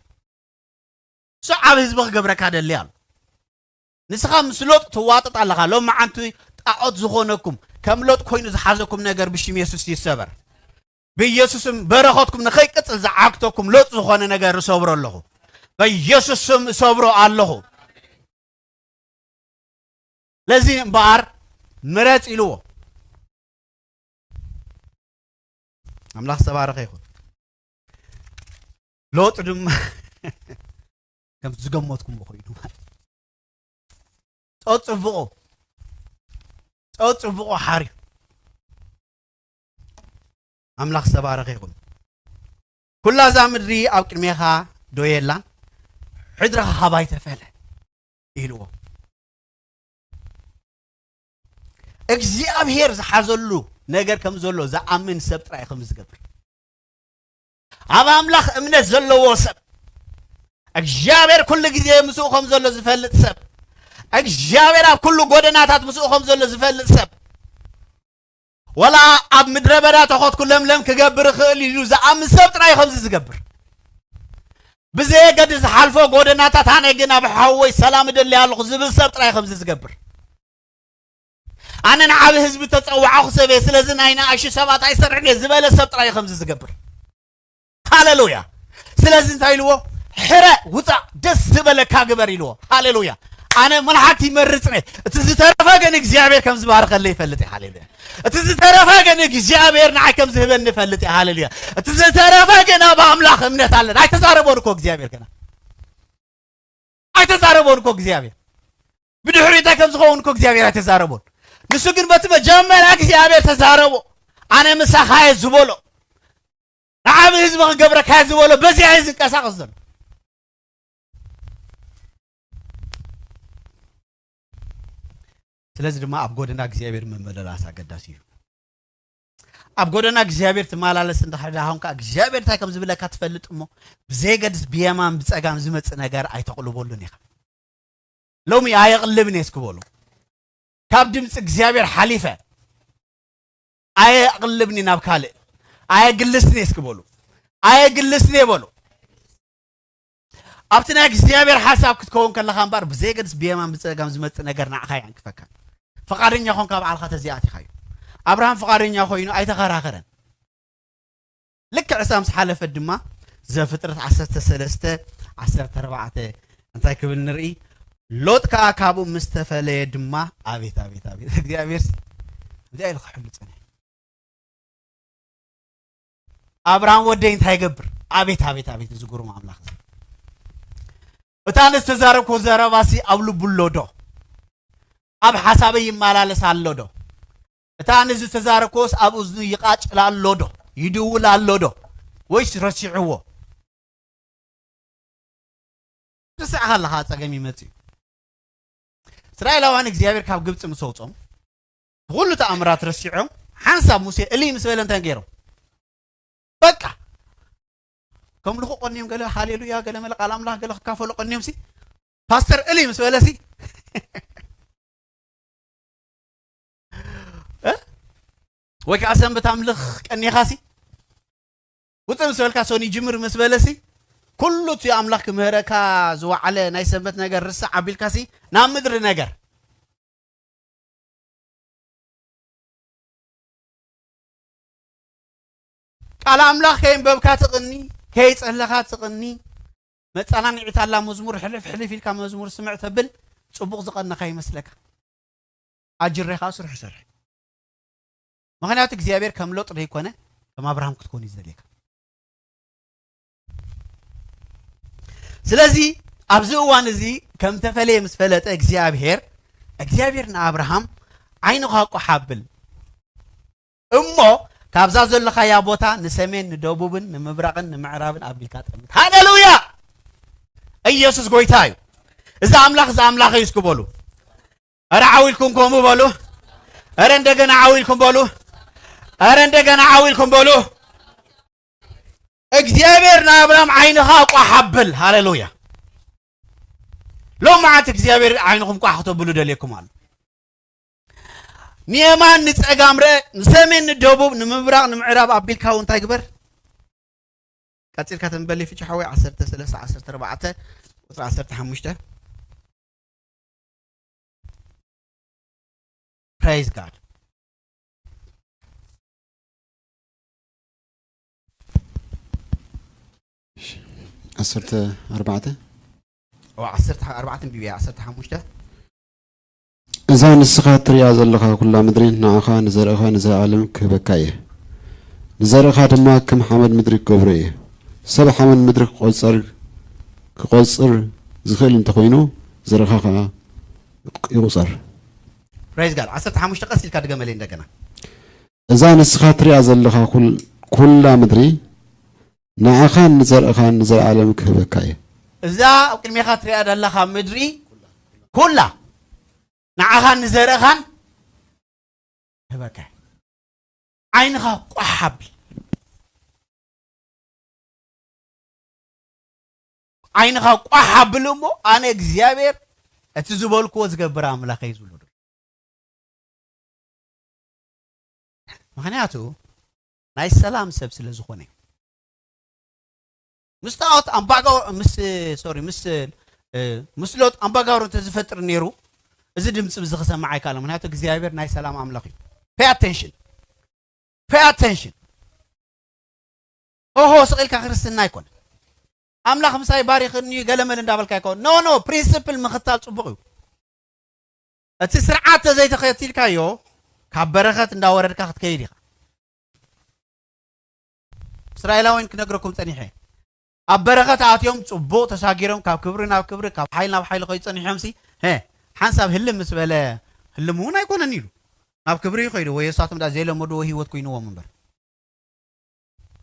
እሱ ዓብ ህዝቢ ክገብረካ ደሊ ኣሎ። ንስኻ ምስ ሎጥ ትዋጥጥ ኣለኻ። ሎም መዓንቲ ጣዖት ዝኾነኩም ከም ሎጥ ኮይኑ ዝሓዘኩም ነገር ብሽም የሱስ ይሰበር። ብኢየሱስም በረኸትኩም ንኸይቅጽል ዝዓግተኩም ሎጥ ዝኾነ ነገር እሰብሮ ኣለኹ። በኢየሱስም እሰብሮ ኣለኹ። ለዚ እምበኣር ምረጽ ኢልዎ። ኣምላኽ ዝተባረኸ ይኹን። ሎጥ ድማ ከም ዝገመትኩምዎ ኮይኑ ማለት እዩ። ጸጽብቑ ጸጽብቑ ሓርዩ። ኣምላኽ ዝተባረኸ ይኹን። ኩላ እዛ ምድሪ ኣብ ቅድሜኻ ዶ የላን? ሕድርኻ ካባይ ተፈለ ኢልዎ። እግዚኣብሔር ዝሓዘሉ ነገር ከም ዘሎ ዝኣምን ሰብ ጥራይ ከም ዝገብር ኣብ ኣምላኽ እምነት ዘለዎ ሰብ እግዚኣብሔር ኩሉ ግዜ ምስኡ ከም ዘሎ ዝፈልጥ ሰብ እግዚኣብሔር ኣብ ኩሉ ጎደናታት ምስኡ ከም ዘሎ ዝፈልጥ ሰብ ወላ ኣብ ምድረ በዳ ተኸትኩ ለምለም ክገብር ይኽእል እዩ ዝኣምን ሰብ ጥራይ ከምዚ ዝገብር ብዘየገድስ ዝሓልፎ ጎደናታት ኣነ ግን ኣብ ሓወይ ሰላም እደሊ ኣለኹ ዝብል ሰብ ጥራይ ከምዚ ዝገብር ኣነ ንዓብ ህዝቢ ተጸዋዕኹ ሰብ እየ ስለዚ ናይ ንኣሹ ሰባት ኣይሰርሕን እየ ዝበለ ሰብ ጥራይ ከምዚ ዝገብር ሃሌሉያ ስለዚ እንታይ ኢልዎ ሕረ፣ ውፃእ፣ ደስ ዝበለካ ግበር ኢልዎ። ሃሌሉያ። ኣነ ምን ሓንቲ ይመርፅ ነ፣ እቲ ዝተረፈ ግን እግዚኣብሔር ከም ዝባርኸለይ ይፈልጥ እየ። ሃሌሉያ። እቲ ዝተረፈ ግን እግዚኣብሔር ንዓይ ከም ዝህበኒ ይፈልጥ እየ። ሃሌሉያ። እቲ ዝተረፈ ግን ኣብ ኣምላኽ እምነት ኣለና። ኣይተዛረቦን እኮ እግዚኣብሔር ገና። ኣይተዛረቦን እኮ እግዚኣብሔር። ብድሕሪኡ እንታይ ከም ዝኸውን እኮ እግዚኣብሔር ኣይተዛረቦን። ንሱ ግን በቲ መጀመርያ እግዚኣብሔር ተዛረቦ። ኣነ ምሳኻ እየ ዝበሎ፣ ንዓብ ህዝቢ ክገብረካ እየ ዝበሎ፣ በዚኣ እዩ ዝንቀሳቐስ ዘሎ። ስለዚ ድማ ኣብ ጎደና እግዚኣብሔር ምምልላስ ኣገዳሲ እዩ። ኣብ ጎደና እግዚኣብሔር ትመላለስ እንድሕር ደኣ ኾንካ እግዚኣብሔር እንታይ ከም ዝብለካ ትፈልጥ እሞ፣ ብዘየገድስ ብየማን ብጸጋም ዝመጽእ ነገር ኣይተቕልበሉን ኢኻ። ሎሚ ኣየቕልብን እየ እስኪ በሉ። ካብ ድምፂ እግዚኣብሔር ሓሊፈ ኣየቕልብኒ ናብ ካልእ፣ ኣየግልስኒ እየ እስኪ በሉ። ኣየግልስኒ እየ በሉ። ኣብቲ ናይ እግዚኣብሔር ሓሳብ ክትከውን ከለኻ እምበር ብዘየገድስ ብየማን ብጸጋም ዝመጽእ ነገር ንዓኻ የዕንቅፈካ። ፍቓደኛ ኾንካ ባዕልኻ ተዘይኣቲኻዮ። ኣብርሃም ፍቓደኛ ኮይኑ ኣይተኸራኸረን። ልክዕ እሳ ምስ ሓለፈት ድማ ዘፍጥረት ዓሰርተ ሰለስተ ዓሰርተ ኣርባዕተ እንታይ ክብል ንርኢ? ሎጥ ከኣ ካብኡ ምስ ተፈለየ ድማ፣ ኣቤት፣ ኣቤት፣ ኣቤት፣ እግዚኣብሔር እንታይ ኢሉ ክሕሉ ጸኒሑ? ኣብርሃም ወደይ እንታይ ይገብር? ኣቤት፣ ኣቤት፣ ኣቤት፣ እዚ ግሩም ኣምላኽ እዚ። እታ ንዝተዛረብኩ ዘረባሲ ኣብ ልቡ ኣሎ ዶ? ኣብ ሓሳበይ ይመላለስ ኣሎ ዶ? እታ ንዝተዛረብኩስ ኣብ እዝኑ ይቓጭል ኣሎ ዶ? ይድውል ኣሎ ዶ? ወይስ ረሲዕዎ? ትርስዕ ከለኻ ጸገም ይመጽእ እዩ። እስራኤላውያን እግዚኣብሔር ካብ ግብጺ ምስ ኣውጾም፣ ኩሉ ተኣምራት ረሲዖም፣ ሓንሳብ ሙሴ እልይ ምስ በለ እንታይ ገይሮም? በቃ። ከም ልኹ ቀንዮም፣ ገለ ሃሌሉያ፣ ገለ መለ ቃል ኣምላኽ፣ ገለ ክካፈሉ ቀንዮም ሲ፣ ፓስተር እልይ ምስ በለ ሲ፣ እ? ወይ ከዓ ሰንበት ኣምልኽ ቀኒኻ ሲ፣ ውፅእ ምስ በልካ፣ ሶኒ ጅምር ምስ በለ ሲ፣ ኩሉ እቲ ኣምላኽ ክምህረካ ዝወዓለ ናይ ሰንበት ነገር ርሳዕ ኣቢልካ ሲ፣ ናብ ምድሪ ነገር። ቃል ኣምላኽ ከየንበብካ ትቕኒ፣ ከይጸለኻ ትቕኒ፣ መጸናንዒት ኣላ መዝሙር ሕልፍ ሕልፍ ኢልካ መዝሙር ስምዕ ተብል፣ ጽቡቕ ዝቐነኻ ይመስለካ። ኣጅሬ ኸኣ ስርሑ ሰርሕ። ምኽንያቱ እግዚኣብሔር ከም ሎጥ ዘይኮነ፣ ከም ኣብርሃም ክትኮን እዩ ዝደልየካ። ስለዚ ኣብዚ እዋን እዚ ከም ተፈለየ ምስ ፈለጠ እግዚኣብሔር፣ እግዚኣብሔር ንኣብርሃም ዓይንኻ ቋሕ ኣብል እሞ ካብዛ ዘለኻያ ቦታ ንሰሜን ንደቡብን ንምብራቕን ንምዕራብን ኣቢልካ ጠምት። ሃሌሉያ! ኢየሱስ ጎይታ እዩ። እዚ ኣምላኽ እዚ ኣምላኽ እዩ እስኪ በሉ። ኧረ ዓው ኢልኩም ከምኡ በሉ። ኧረ እንደገና ዓው ኢልኩም በሉ። ኧረ እንደገና ዓው ኢልኩም በሉ። እግዚኣብሔር ንኣብርሃም ዓይንኻ ቋሕ ኣብል። ሃሌሉያ። ሎም መዓት እግዚኣብሔር ዓይንኹም ቋሕ ክተብሉ ደልየኩም ኣሎ። ንየማን ንጸጋም ርአ፣ ንሰሜን ንደቡብ ንምብራቕ ንምዕራብ ኣቢልካ እውን እንታይ ግበር? ቀጺልካ ተንበል ፍቺ ሓወይ ዓሰርተ ሰለስተ ዓሰርተ ኣርባዕተ ቁጽሪ ዓሰርተ ሓሙሽተ። Praise God። ዓሰርተ ኣርባዕተ። ኦ፣ ዓሰርተ ኣርባዕተ ኣንቢበያ፣ ዓሰርተ ሓሙሽተ። እዛ ንስኻ እትሪኣ ዘለኻ ኩላ ምድሪ ንዓኻ ንዘርእኻ ንዘለኣለም ክህበካ እየ። ንዘርእኻ ድማ ከም ሓመድ ምድሪ ክገብሮ እየ። ሰብ ሓመድ ምድሪ ክቖጽር፣ ክቖጽር ዝኽእል እንተኾይኑ፣ ዘርእኻ ኸኣ ይቑጸር። Praise God። ዓሰርተ ሓሙሽተ ቀስ ኢልካ ድገመለይ እንደገና። እዛ ንስኻ እትሪኣ ዘለኻ ኩል-፣ ኩላ ምድሪ ንዓኻን ንዘርእኻን ንዘለኣለም ክህበካ እየ። እዛ ኣብ ቅድሜኻ እትሪኣ ዘለኻ ምድሪ ኩላ ንዓኻን ንዘርእኻን ክህበካ እየ። ዓይንኻ ቋሕ ኣብል። ዓይንኻ ቋሕ ኣብል እሞ ኣነ እግዚኣብሔር እቲ ዝበልክዎ ዝገብር ኣምላኽ እየ ዝብሎ። ምኽንያቱ ናይ ሰላም ሰብ ስለ ዝኾነ እዩ። ምስ ጣዖት ኣምባጋው-፣ ምስ፣ ሶሪ፣ ምስ፣ እ፣ ምስ ሎጥ ኣምባጋውሮ እንተዝፈጥር ነይሩ፣ እዚ ድምፂ እዚ ክሰማዕ ኣይከኣለን። ምኽንያቱ እግዚኣብሔር ናይ ሰላም ኣምላኽ እዩ። Pay attention። Pay attention። ኦሆ፣ ስቕ ኢልካ ክርስትና ኣይኮነ። ኣምላኽ ምሳይ ባሪኽኒ ገለመል እንዳበልካ ኣይኮን። ኖ፣ ኖ፣ ፕሪንስፕል ምኽታል ጽቡቕ እዩ። እቲ ስርዓት ተዘይተኸቲልካዮ፣ ካብ በረኸት እንዳወረድካ ክትከይድ ኢኻ። እስራኤላውያን ክነግረኩም ጸኒሐ። ኣብ በረኸት ኣትዮም ጽቡቕ ተሳጊሮም፣ ካብ ክብሪ ናብ ክብሪ፣ ካብ ሓይሊ ናብ ሓይሊ ከይጸኒሖም ሲ፣ ሀ፣ ሓንሳብ ህልም ምስ በለ፣ ህልም እውን ኣይኮነን ኢሉ። ናብ ክብሪ ይኸይዱ፣ ወይ እሳቶም ዳ ዘይለመድዎ ህይወት ኮይንዎም እምበር።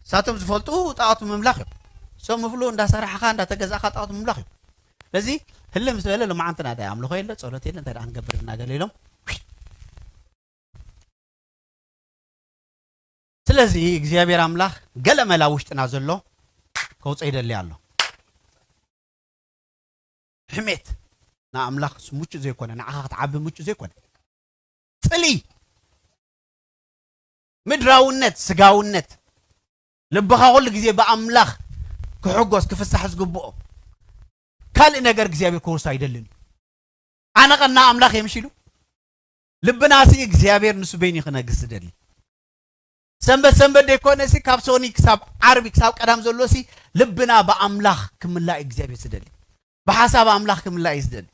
እሳቶም ዝፈልጡ ጣዖት ምምላኽ እዮም። ሰብ ምፍሉ እንዳሰራሕኻ፣ እንዳተገዛእኻ ጣዖት ምምላኽ እዩ። ስለዚ ህልም ምስ በለ፣ ሎማዓንቲ ናዳ ኣምልኾ የለ፣ ጸሎት የለ፣ እንታይ ደኣ ክንገብር እናገለ ኢሎም። ስለዚ እግዚኣብሔር ኣምላኽ ገለ መላ ውሽጥና ዘሎ ከውፅእ ይደሊ ኣሎ። ሕሜት ንኣምላኽ ምቹእ ዘይኮነ፣ ንዓኻ ክትዓቢ ምቹእ ዘይኮነ፣ ጽልኢ፣ ምድራውነት፣ ስጋውነት፣ ልብኻ ኩሉ ግዜ ብኣምላኽ ክሕጎስ ክፍሳሕ ዝግብኦ ካልእ ነገር እግዚኣብሔር ክወርሶ ኣይደልን እዩ። ኣነ ቀና ኣምላኽ እየ ምሽ ኢሉ። ልብናሲ እግዚኣብሔር ንሱ በይኑ ክነግስ ዝደሊ። ሰንበት ሰንበት ደይኮነሲ ካብ ሶኒ ክሳብ ዓርቢ ክሳብ ቀዳም ዘሎሲ ልብና ብኣምላኽ ክምላእ እዩ እግዚኣብሔር ዝደሊ። ብሓሳብ ኣምላኽ ክምላእ እዩ ዝደሊ።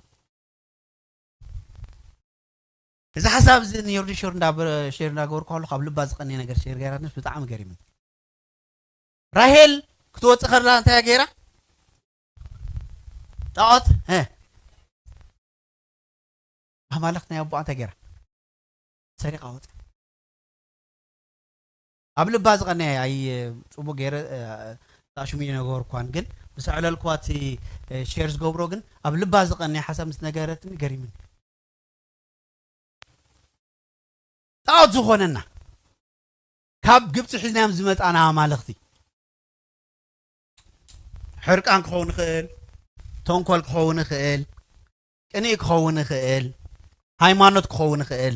እዚ ሓሳብ እዚ ንዮርዲ ሾር እንዳ ሸር እንዳገበርኩ ከለኹ ኣብ ልባ ዝቐንየ ነገር ሸር ገይራትኒ ብጣዕሚ ገሪምኒ። ራሄል ክትወፅእ ከላ እንታይ ገይራ? ጣዖት፣ እ፣ ኣማልኽቲ ናይ ኣቦኣ እንታይ ገይራ? ሰሪቓ ወፅእ። ኣብ ልባ ዝቐነየ ኣይ ፅቡቅ ገይረ፣ እ፣ ጣሽሙ ይነገርኳን፣ ግን ምስ ኣዕለልኳ እቲ፣ እ፣ ሼር ዝገብሮ ግን ኣብ ልባ ዝቐነየ ሓሳብ ምስ ነገረትኒ ገሪምኒ። ጣዖት ዝኾነና ካብ ግብፂ ሒዝናዮም ዝመፃና ኣማልኽቲ ሕርቃን ክኸውን ይኽእል፣ ተንኮል ክኸውን ይኽእል፣ ቅንኢ ክኸውን ይኽእል፣ ሃይማኖት ክኸውን ይኽእል።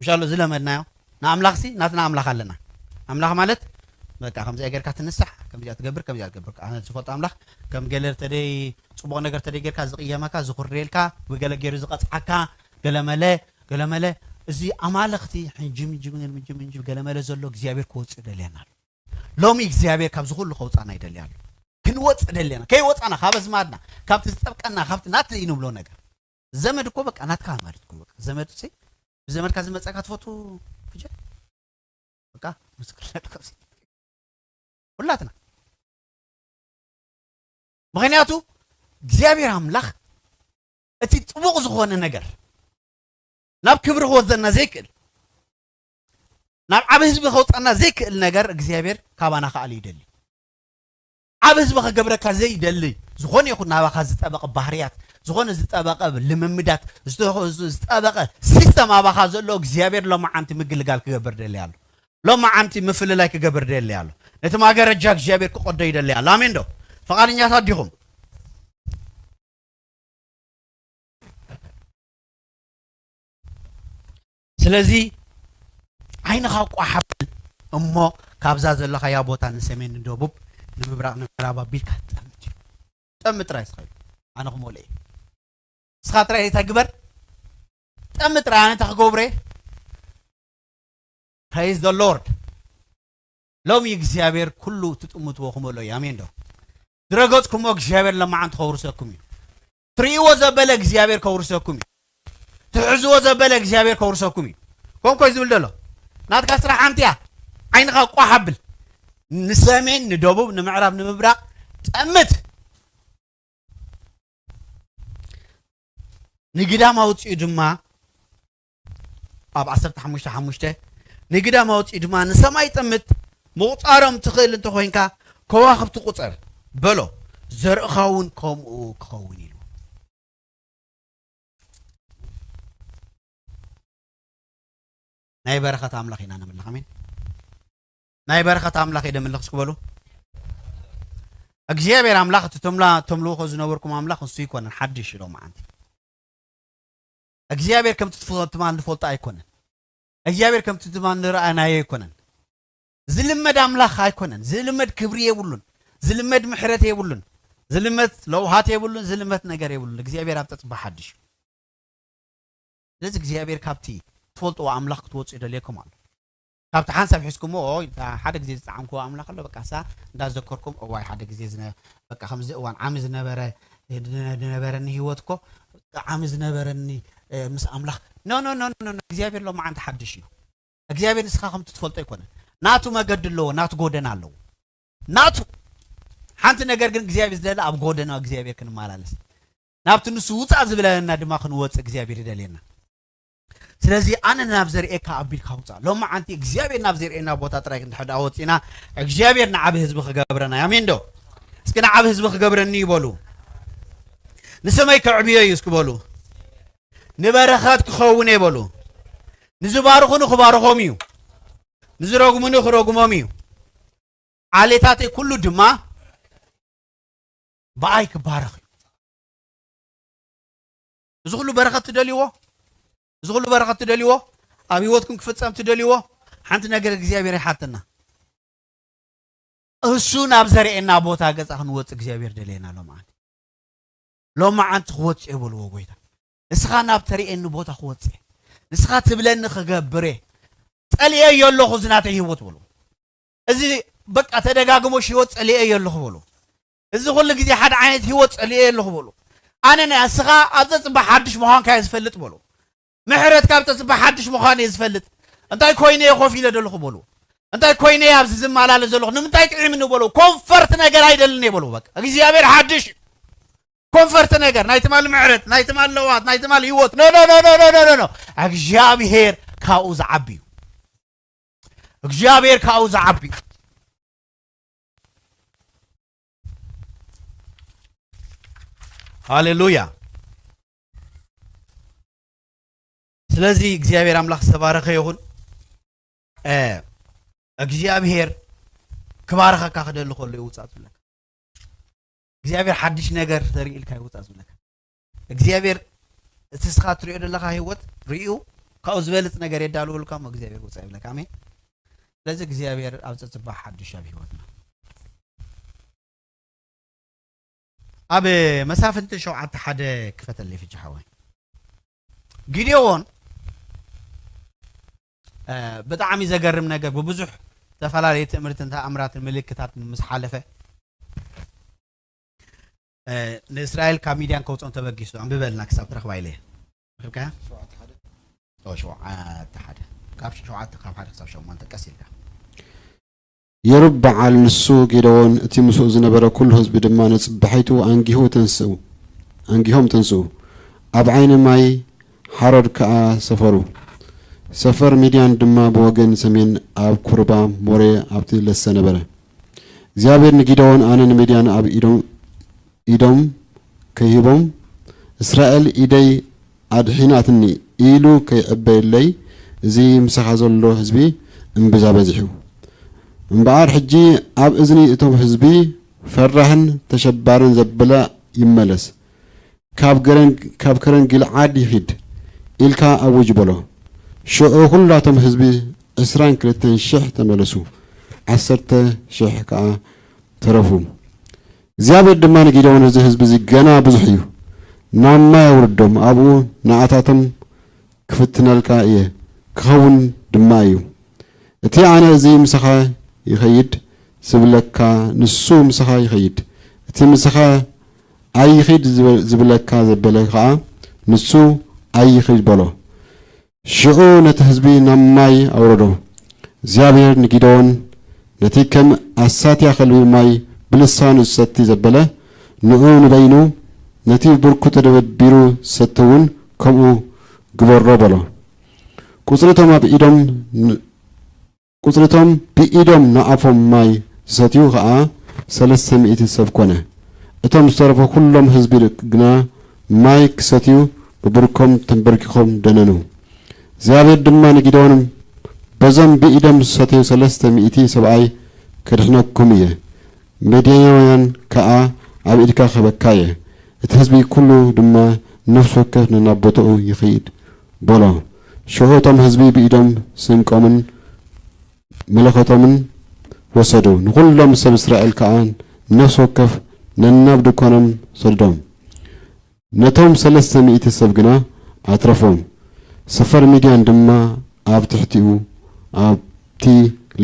ምሻሎ ዝለመድናዮ ንኣምላኽሲ ናትና ኣምላኽ ኣለና። ኣምላኽ ማለት በቃ ከምዚኣ ጌርካ ትንሳሕ፣ ከምዚኣ ትገብር፣ ከምዚኣ ትገብር። ኣነ ዝፈልጦ ኣምላኽ ከም ገለ ተደይ ፅቡቕ ነገር ተደይ ጌርካ ዝቕየመካ፣ ዝኹርየልካ፣ ብገለ ገይሩ ዝቐፅዓካ፣ ገለመለ፣ ገለመለ። እዚ ኣማልኽቲ ሕንጅም፣ ሕንጅም፣ ሕንጅም፣ ሕንጅም፣ ገለመለ ዘሎ እግዚኣብሔር ክወፅእ ደልየና ኣሎ። ሎሚ እግዚኣብሔር ካብዚ ኩሉ ከውፃና ይደሊ ኣሎ። ክንወፅእ ደልየና። ከይወፃና፣ ካብ ኣዝማድና፣ ካብቲ ዝጠብቀና፣ ካብቲ ናተይ ንብሎ ነገር። ዘመድ እኮ በቃ ናትካ ማለት እኮ በቃ። ዘመድ ሲ፣ ብዘመድካ ዝመፀካ ትፈቱ ፍጀ? በቃ ምስክርነት ከብሲ። ሁላትና። ምኽንያቱ እግዚኣብሔር ኣምላኽ እቲ ጥቡቕ ዝኾነ ነገር ናብ ክብሪ ክወስደና ዘይክእል፣ ናብ ዓቢ ህዝቢ ከውፀና ዘይክእል ነገር እግዚኣብሔር ካባና ክኣሉ ይደሊ። ዓቢ ህዝቢ ከገብረካ ዘይደሊ ዝኾነ ይኹን ናባኻ ዝጠበቐ ባህርያት፣ ዝኾነ ዝጠበቐ ልምምዳት፣ ዝተ-፣ ዝጠበቐ ሲስተም ኣባኻ ዘሎ እግዚኣብሔር ሎማዓንቲ ምግልጋል ክገብር ደሊ ኣሎ። ሎማዓንቲ ምፍልላይ ክገብር ደሊ ኣሎ። ነቲ ማገረጃ እግዚኣብሔር ክቐዶ ይደሊ ኣሎ። ኣሜን ዶ? ፈቓደኛታት ዲኹም? ስለዚ ዓይንኻ ቋሕ ኣብል እሞ ካብዛ ዘለኻያ ቦታ ንሰሜን፣ ንደቡብ፣ ንምብራቕ፣ ንምዕራብ ኣቢልካ ጠምት እዩ። ጠምት ጥራይ እስኻ ኢሉ ኣነ ክመልኦ እየ። ንስኻ ጥራይ እንታይ ግበር? ጠምት ጥራይ ኣነ እንታይ ክገብሮ እየ? Praise the Lord። ሎሚ እግዚኣብሔር ኩሉ ትጥምትዎ ክመልኦ እዩ። ኣሜን ዶ? ዝረገጽኩሞ እግዚኣብሔር ለማዓንቲ ከውርሰኩም እዩ። ትርእይዎ ዘበለ እግዚኣብሔር ከውርሰኩም እዩ። ትሕዝዎ ዘበለ እግዚኣብሔር ከውርሰኩም እዩ። ኮንኮይ ዝብል ዘሎ ናትካ ስራሕ ሓንቲ እያ። ዓይንኻ ቋሕ ኣብል። ንሰሜን፣ ንደቡብ፣ ንምዕራብ፣ ንምብራቕ ጠምት። ንግዳም ኣውጺኡ ድማ ኣብ ዓሰርተ ሓሙሽተ ሓሙሽተ ንግዳም ኣውጺኡ ድማ ንሰማይ ጠምት፣ ምቑጻሮም ትኽእል እንተኾይንካ ከዋኽብቲ ቁጸር በሎ፣ ዘርእኻ እውን ከምኡ ክኸውን ኢሉ። ናይ በረኸት ኣምላኽ ኢና ነምልኽ። ኣሜን። ናይ በረኸት ኣምላኽ እየ ደምልኽ እስኪ በሉ። እግዚኣብሔር ኣምላኽ እቲ ተምላ-፣ ተምልኹ ዝነበርኩም ኣምላኽ ንሱ ኣይኮነን፣ ሓድሽ እዩ ሎማዓንቲ። እግዚኣብሔር ከምቲ ትፈ-፣ ትማል ንፈልጦ ኣይኮነን። እግዚኣብሔር ከምቲ ትማል ንረኣናዮ ኣይኮነን። ዝልመድ ኣምላኽ ኣይኮነን። ዝልመድ ክብሪ የብሉን። ዝልመድ ምሕረት የብሉን። ዝልመድ ለውሃት የብሉን። ዝልመድ ነገር የብሉን። እግዚኣብሔር ኣብ ተጽባ ሓድሽ እዩ። ስለዚ እግዚኣብሔር ካብቲ ትፈልጥዎ ኣምላኽ ክትወጽኡ ይደልየኩም ኣሎ። ካብቲ ሓንሳብ ሒዝኩሞ፣ ኦይ፣ እታ ሓደ ግዜ ዝጠዓምክዎ ኣምላኽ ኣሎ፣ በቃ፣ እሳ እንዳዘከርኩም፣ እዋይ፣ ሓደ ግዜ ዝነ-፣ በቃ፣ ከምዚ እዋን ዓሚ ዝነበረ፣ ዝነበረኒ ህይወት እኮ፣ ዓሚ ዝነበረኒ፣ እ፣ ምስ ኣምላኽ። ኖ፣ ኖ፣ ኖ፣ ኖ፣ ኖ፣ እግዚኣብሔር ሎማዓንቲ ሓድሽ እዩ። እግዚኣብሔር ንስኻ ከምቲ ትፈልጦ ኣይኮነን። ናቱ መገዲ ኣለዎ፣ ናቱ ጎደና ኣለዎ። ናቱ ሓንቲ ነገር ግን እግዚኣብሔር ዝደለ ኣብ ጎደና እግዚኣብሔር ክንመላለስ፣ ናብቲ ንሱ ውፃእ ዝብለና ድማ ክንወፅእ እግዚኣብሔር ይደልየና። ስለዚ ኣነ ናብ ዘርእየካ ኣቢልካ ውፃእ። ሎማዓንቲ እግዚኣብሔር ናብ ዘርእየና ቦታ ጥራይ እንድሕር ደኣ ወፂና፣ እግዚኣብሔር ንዓቢ ህዝቢ ክገብረና እዩ። ኣሜን ዶ? እስኪ ንዓቢ ህዝቢ ክገብረኒ ይበሉ። ንስመይ ከዕብዮ እዩ እስኪ በሉ። ንበረኸት ክኸውን እየ በሉ። ንዝባርኹኒ ክባርኾም እዩ። ንዝረግሙኒ ክረግሞም እዩ። ዓሌታተይ ኩሉ ድማ ብኣይ ክባረኽ እዩ። እዚ ኩሉ በረኸት ትደልይዎ? እዚ ኩሉ በረኸት ትደልይዎ? ኣብ ህይወትኩም ክፍጸም ትደልይዎ? ሓንቲ ነገር እግዚኣብሔር ይሓተና። እሱ ናብ ዘርእየና ቦታ ገጻ ክንወጽእ እግዚኣብሔር ደልየና ሎማዓንቲ። ሎማዓንቲ ክወጽእ እየ በልዎ ጎይታ። ንስኻ ናብ ተርእየኒ ቦታ ክወጽእ እየ። ንስኻ ትብለኒ ክገብር እየ። ጸሊኤዮ ኣለኹ እዚ ናተይ ህይወት በልዎ። እዚ በቃ ተደጋግሞ ህይወት ጸሊኤዮ ኣለኹ በልዎ። እዚ ኩሉ ግዜ ሓደ ዓይነት ህይወት ጸሊኤዮ ኣለኹ በልዎ። ኣነ ንስኻ ኣብ ዘጽባሕ ሓድሽ ምዃንካ እየ ዝፈልጥ በልዎ። ምሕረትካ ኣብ ዘጽባሕ ሓድሽ ምዃን እየ ዝፈልጥ። እንታይ ኮይነ እየ ኮፍ ኢለ ዘለኹ በልዎ። እንታይ ኮይነ እየ ኣብዚ ዝመላለስ ዘለኹ? ንምንታይ ጥዒምኒ በልዎ። ኮንፈርት ነገር ኣይደልን እየ በልዎ። በቃ እግዚኣብሔር ሓድሽ እዩ። ኮንፈርት ነገር፣ ናይ ትማል ምሕረት፣ ናይ ትማል ለዋት፣ ናይ ትማል ህይወት። ኖ፣ ኖ፣ ኖ፣ ኖ። እግዚኣብሔር ካብኡ ዝዓቢ እዩ። እግዚኣብሔር ካብኡ ዝዓቢ እዩ። ሃሌሉያ። ስለዚ እግዚኣብሔር ኣምላኽ ዝተባረኸ ይኹን። እ፣ እግዚኣብሔር ክባርኸካ ክደሊ ከሎ ይውጻእ ዝብለካ። እግዚኣብሔር ሓድሽ ነገር ተርኢ ኢልካ ይውጻእ ዝብለካ። እግዚኣብሔር እቲ እስኻ ትሪኦ ዘለኻ ህይወት ርእዩ ካብኡ ዝበልጽ ነገር የዳልወልካ እሞ እግዚኣብሔር ውጻእ ይብለካ። ኣሜን። ስለዚ እግዚኣብሔር ኣብ ዘጽባሕ ሓድሽ ኣብ ህይወትና። ኣብ መሳፍንቲ ሸውዓተ ሓደ ክፈተለይ ፍቺ ሓወይ። ጊዴዎን፣ እ፣ ብጣዕሚ ዘገርም ነገር ብብዙሕ ዝተፈላለዩ ትእምርትን ተኣምራትን ምልክታትን ምስ ሓለፈ፣ እ፣ ንእስራኤል ካብ ሚድያን ከውፅኦም ተበጊሱ። ኣንብበልና ክሳብ ትረኽባ ኢለ። ረኺብካያ? ሸውዓተ ሓደ። ኦ፣ ሸውዓተ ሓደ። ካብ ሸውዓተ፣ ካብ ሓደ ክሳብ ሸሞንተ ቀስ ኢልካ። የሩብዓል ንሱ ጊዴዎን እቲ ምስኡ ዝነበረ ኩሉ ህዝቢ ድማ ነጽባሒቱ ኣንጊሁ ተንስኡ፣ ኣንጊሆም ተንስኡ፣ ኣብ ዓይኒ ማይ ሓሮድ ከኣ ሰፈሩ። ሰፈር ሚድያን ድማ ብወገን ሰሜን ኣብ ኩርባ ሞሬ ኣብቲ ለሰ ነበረ። እግዚኣብሔር ንጊዴዎን፣ ኣነ ንሚድያን ኣብ ኢዶም፣ ኢዶም ከይህቦም፣ እስራኤል ኢደይ ኣድሒናትኒ ኢሉ ከይዕበየለይ፣ እዚ ምሳኻ ዘሎ ህዝቢ እምብዛ በዚሑ። እምበኣር ሕጂ ኣብ እዝኒ እቶም ህዝቢ ፈራህን ተሸባርን ዘብለ ይመለስ፣ ካብ ገረን-፣ ካብ ከረን ጊልዓድ ይኺድ ኢልካ ኣውጅ በሎ። ሽዑ ኩላቶም ህዝቢ ዕስራን ክልተን ሽሕ ተመለሱ፣ ዓሰርተ ሽሕ ከኣ ተረፉ። እግዚኣብሔር ድማ ንጊዴዎን፣ እዚ ህዝቢ እዚ ገና ብዙሕ እዩ፣ ናብ ማይ ኣውርዶም፣ ኣብኡ ንዓታቶም ክፍትነልካ እየ፣ ክኸውን ድማ እዩ። እቲ ኣነ እዚ ምሳኻ ይኸይድ ዝብለካ፣ ንሱ ምሳኻ ይኸይድ፣ እቲ ምሳኻ ኣይኺድ ዝብ-፣ ዝብለካ ዘበለ ኸኣ፣ ንሱ ኣይኺድ በሎ። ሽዑ ነቲ ህዝቢ ናብ ማይ ኣውረዶ። እግዚኣብሔር ንጊዴዎን፣ ነቲ ከም ኣሳትያ ከልቢ ማይ ብልሳኑ ዝሰቲ ዘበለ፣ ንዑ ንበይኑ፣ ነቲ ብርኩ ተደበቢሩ ዝሰቲ እውን ከምኡ ግበሮ በሎ። ቁጽሪ እቶም ኣብ ኢዶም ን-፣ ቁጽሪ እቶም ብኢዶም ንኣፎም ማይ ዝሰትዩ ኸኣ ሰለስተ ሚእቲ ሰብ ኮነ። እቶም ዝተረፉ ኩሎም ህዝቢ ግና ማይ ክሰትዩ ብብርኮም ተንበርኪኾም ደነኑ። እግዚኣብሔር ድማ ንጊዴዎን፣ በዞም ብኢዶም ዝሰተዩ ሰለስተ ሚእቲ ሰብኣይ ከድሕነኩም እየ፣ ሚድያናውያን ከኣ ኣብ ኢድካ ክህበካ እየ። እቲ ህዝቢ ኩሉ ድማ ነፍሲ ወከፍ ነናብ ቦታኡ ይኺድ በሎ። ሽዑ እቶም ህዝቢ ብኢዶም ስንቆምን መለኸቶምን ወሰዱ። ንኹሎም ሰብ እስራኤል ከኣ ነፍሲ ወከፍ ነናብ ድኳኖም ሰደዶም። ነቶም ሰለስተ ሚእቲ ሰብ ግና ኣትረፎም። ሰፈር ሚድያን ድማ ኣብ ትሕቲኡ ኣብ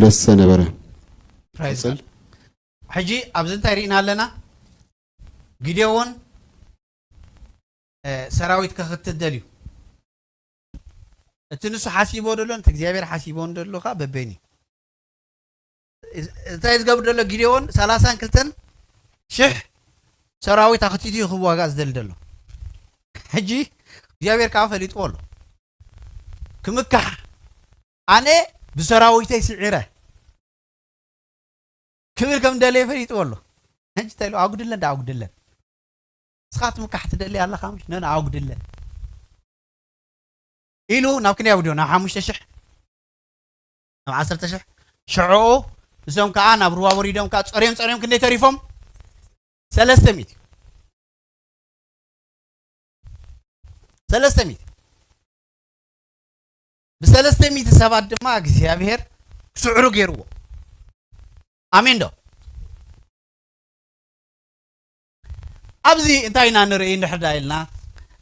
ለሰ ነበረ። ሕጂ ኣብዚ እንታይ ርኢና ኣለና? ጊዴዎን ሰራዊት ከኽትት ደልዩ። እቲ ንሱ ሓሲቦ ደሎ እቲ እግዚኣብሔር ሓሲቦ እንደሎካ በበይኒ እንታይ ዝገብር ደሎ? ጊዴዎን ሰላሳን ክልተን ሽሕ ሰራዊት ኣኽቲቱ እዩ ክዋጋእ ዝደሊ ደሎ። ሕጂ እግዚኣብሔር ከዓ ፈሊጥዎ ኣሎ። ክምካሕ ኣነ ብሰራዊተይ ስዒረ ክብል ከም ደለየ ፈሊጥዎ ኣሎ። ሕጂ እንታይ ኢሉ? ኣጉድለን ዳ ኣጉድለን። ንስኻ ትምካሕ ትደሊ ኣለኻ ምሽ? ነን ኣጉድለን ኢሉ ናብ ክንደይ ኣውዲዮ? ናብ ሓሙሽተ ሽሕ ናብ ዓሰርተ ሽሕ ሽዕኡ እዞም ከዓ ናብ ሩባ ወሪዶም ከዓ ጸርዮም ጸርዮም ክንደይ ተሪፎም? ሰለስተ ሚእቲ ሰለስተ ሚእቲ ብሰለስተ ሚእቲ ሰባት ድማ እግዚኣብሔር ክስዕሩ ገይርዎ። ኣሜን ዶ? ኣብዚ እንታይ ኢና ንርኢ እንድሕር ዳ ኢልና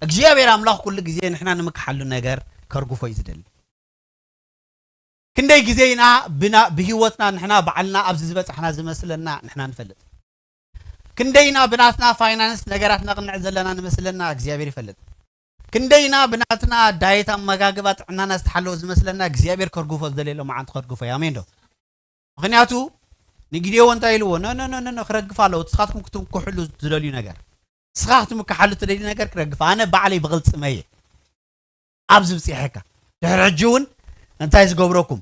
እግዚኣብሔር ኣምላኽ ኩሉ ግዜ ንሕና ንምክሓሉ ነገር ከርግፎ እዩ ዝደሊ። ክንደይ ግዜ ኢና ብና- ብህይወትና ንሕና ባዕልና ኣብዚ ዝበፃሕና ዝመስለና ንሕና ንፈልጥ። ክንደይና ብናትና ፋይናንስ ነገራት ነቕንዕ ዘለና ንመስለና እግዚኣብሔር ይፈልጥ። ክንደይና ብናትና ዳየት ኣመጋግባ ጥዕናና ዝተሓለወ ዝመስለና እግዚኣብሔር ከርግፎ ዝደለየ ሎማዓንቲ ከርግፎ እዩ። ኣሜን ዶ? ምክንያቱ ንጊዴዎ እንታይ ኢልዎ? ነነነነ ክረግፍ ኣለዎ። ንስኻትኩም ክትምክሕሉ ዝደልዩ ነገር፣ ንስኻ ክትምክሓሉ ትደልዩ ነገር ክረግፍ፣ ኣነ ባዕለይ ብቕልፅመ እየ ኣብዚ ብፅሐካ። ድሕሪ ሕጂ እውን እንታይ ዝገብረኩም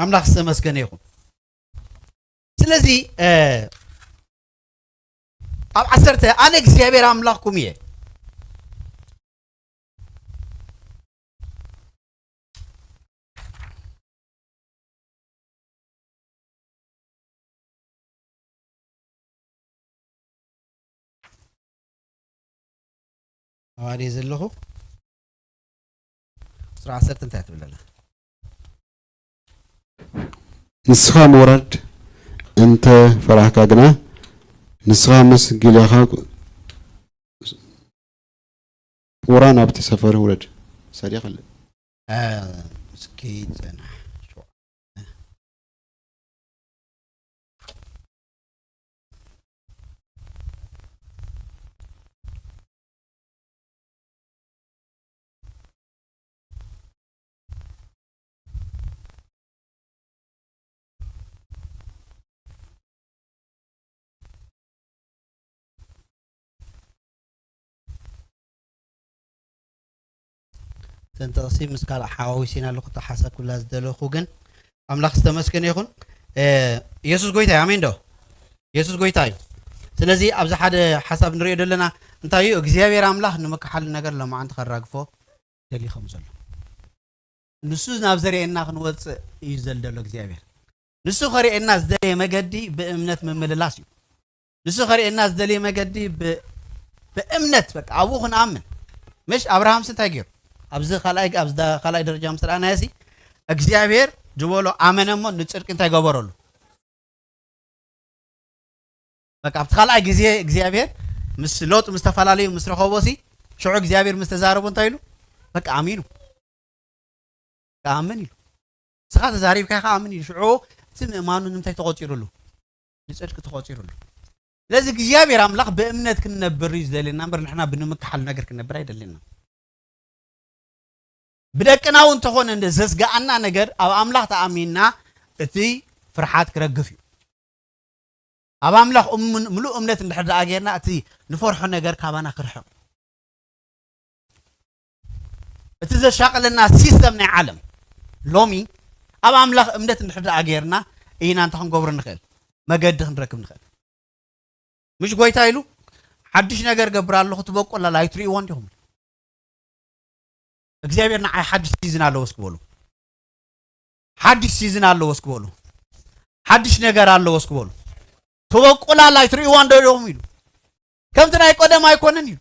ኣምላኽ ዝተመስገነ ይኹን። ስለዚ ኣብ ዓሰርተ ኣነ እግዚኣብሔር ኣምላኽኩም እየ። ኣዋዲ ዘለኹ ቁፅሪ ዓሰርተ እንታይ ትብል ኣላ? ንስኻ ምውራድ እንተ ፈራህካ ግና፣ ንስኻ ምስ ጊልያኻ ቁራ ናብቲ ሰፈር ውረድ። ሰዲቕ ኣለ። እስኪ ጽናሕ። እተን ጥቕሲ ምስ ካልእ ሓዋዊሲና ኣለኹ ተሓሳብ ኩላ ዝደለኹ ግን ኣምላኽ ዝተመስገነ ይኹን። የሱስ ጎይታ እዩ። ኣሜን ዶ? የሱስ ጎይታ እዩ። ስለዚ ኣብዚ ሓደ ሓሳብ ንሪኦ ዘለና እንታይ እዩ? እግዚኣብሔር ኣምላኽ ንምክሓሉ ነገር ሎማዓንቲ ከራግፎ ደልዩ ከም ዘሎ ንሱ ናብ ዘርእየና ክንወፅእ እዩ ዝደሊ ዘሎ እግዚኣብሔር። ንሱ ከርእየና ዝደለየ መገዲ ብእምነት ምምልላስ እዩ። ንሱ ከርእየና ዝደለየ መገዲ ብእምነት በቃ ኣብኡ ክንኣምን። ምሽ ኣብርሃምስ እንታይ ገይሩ? ኣብዚ ካልኣይ ኣብዚ ካልኣይ ደረጃ ምስ ረኣናዮ ሲ እግዚኣብሔር ዝበሎ ኣመነ እሞ ንፅድቂ እንታይ ገበረሉ? በቃ ኣብቲ ካልኣይ ግዜ እግዚኣብሔር ምስ ሎጥ ምስ ተፈላለዩ ምስ ረኸቦ ሲ ሽዑ እግዚኣብሔር ምስ ተዛረቦ እንታይ ኢሉ? በቃ ኣሚኑ። ኣምን ኢሉ። ንስኻ ተዛሪብካ ኢኻ ኣምን ኢሉ። ሽዑ እቲ ምእማኑ ንምንታይ ተቖጺሩሉ? ንጽድቂ ተቖጺሩሉ። ስለዚ እግዚኣብሔር ኣምላኽ ብእምነት ክንነብር እዩ ዝደልየና እምበር ንሕና ብንምክሓሉ ነገር ክንነብር ኣይደልየና። ብደቅና እውን እንተኾነ እንደ ዘስግኣና ነገር ኣብ ኣምላኽ ተኣሚንና እቲ ፍርሓት ክረግፍ እዩ። ኣብ ኣምላኽ እሙን- ምሉእ እምነት እንድሕር ደኣ ጌርና እቲ ንፈርሖ ነገር ካባና ክርሕቕ እቲ ዘሻቕለና ሲስተም ናይ ዓለም ሎሚ ኣብ ኣምላኽ እምነት እንድሕር ደኣ ጌርና ኢና እንታይ ክንገብሮ ንኽእል? መገዲ ክንረክብ ንኽእል። ምሽ ጎይታ ኢሉ ሓድሽ ነገር ገብር ኣለኹ ትበቁል ኣላ ኣይትርእይዎ እንዲኹም እግዚኣብሔር ንዓይ ሓድሽ ሲዝን ኣለዎ እስክበሉ ሓድሽ ሲዝን ኣለዎ እስክበሉ ሓድሽ ነገር ኣለዎ እስክበሉ ትበቁል ኣላ ኣይትርእይዋ እንዶ ኢኹም ኢሉ ከምቲ ናይ ቀደም ኣይኮነን ኢሉ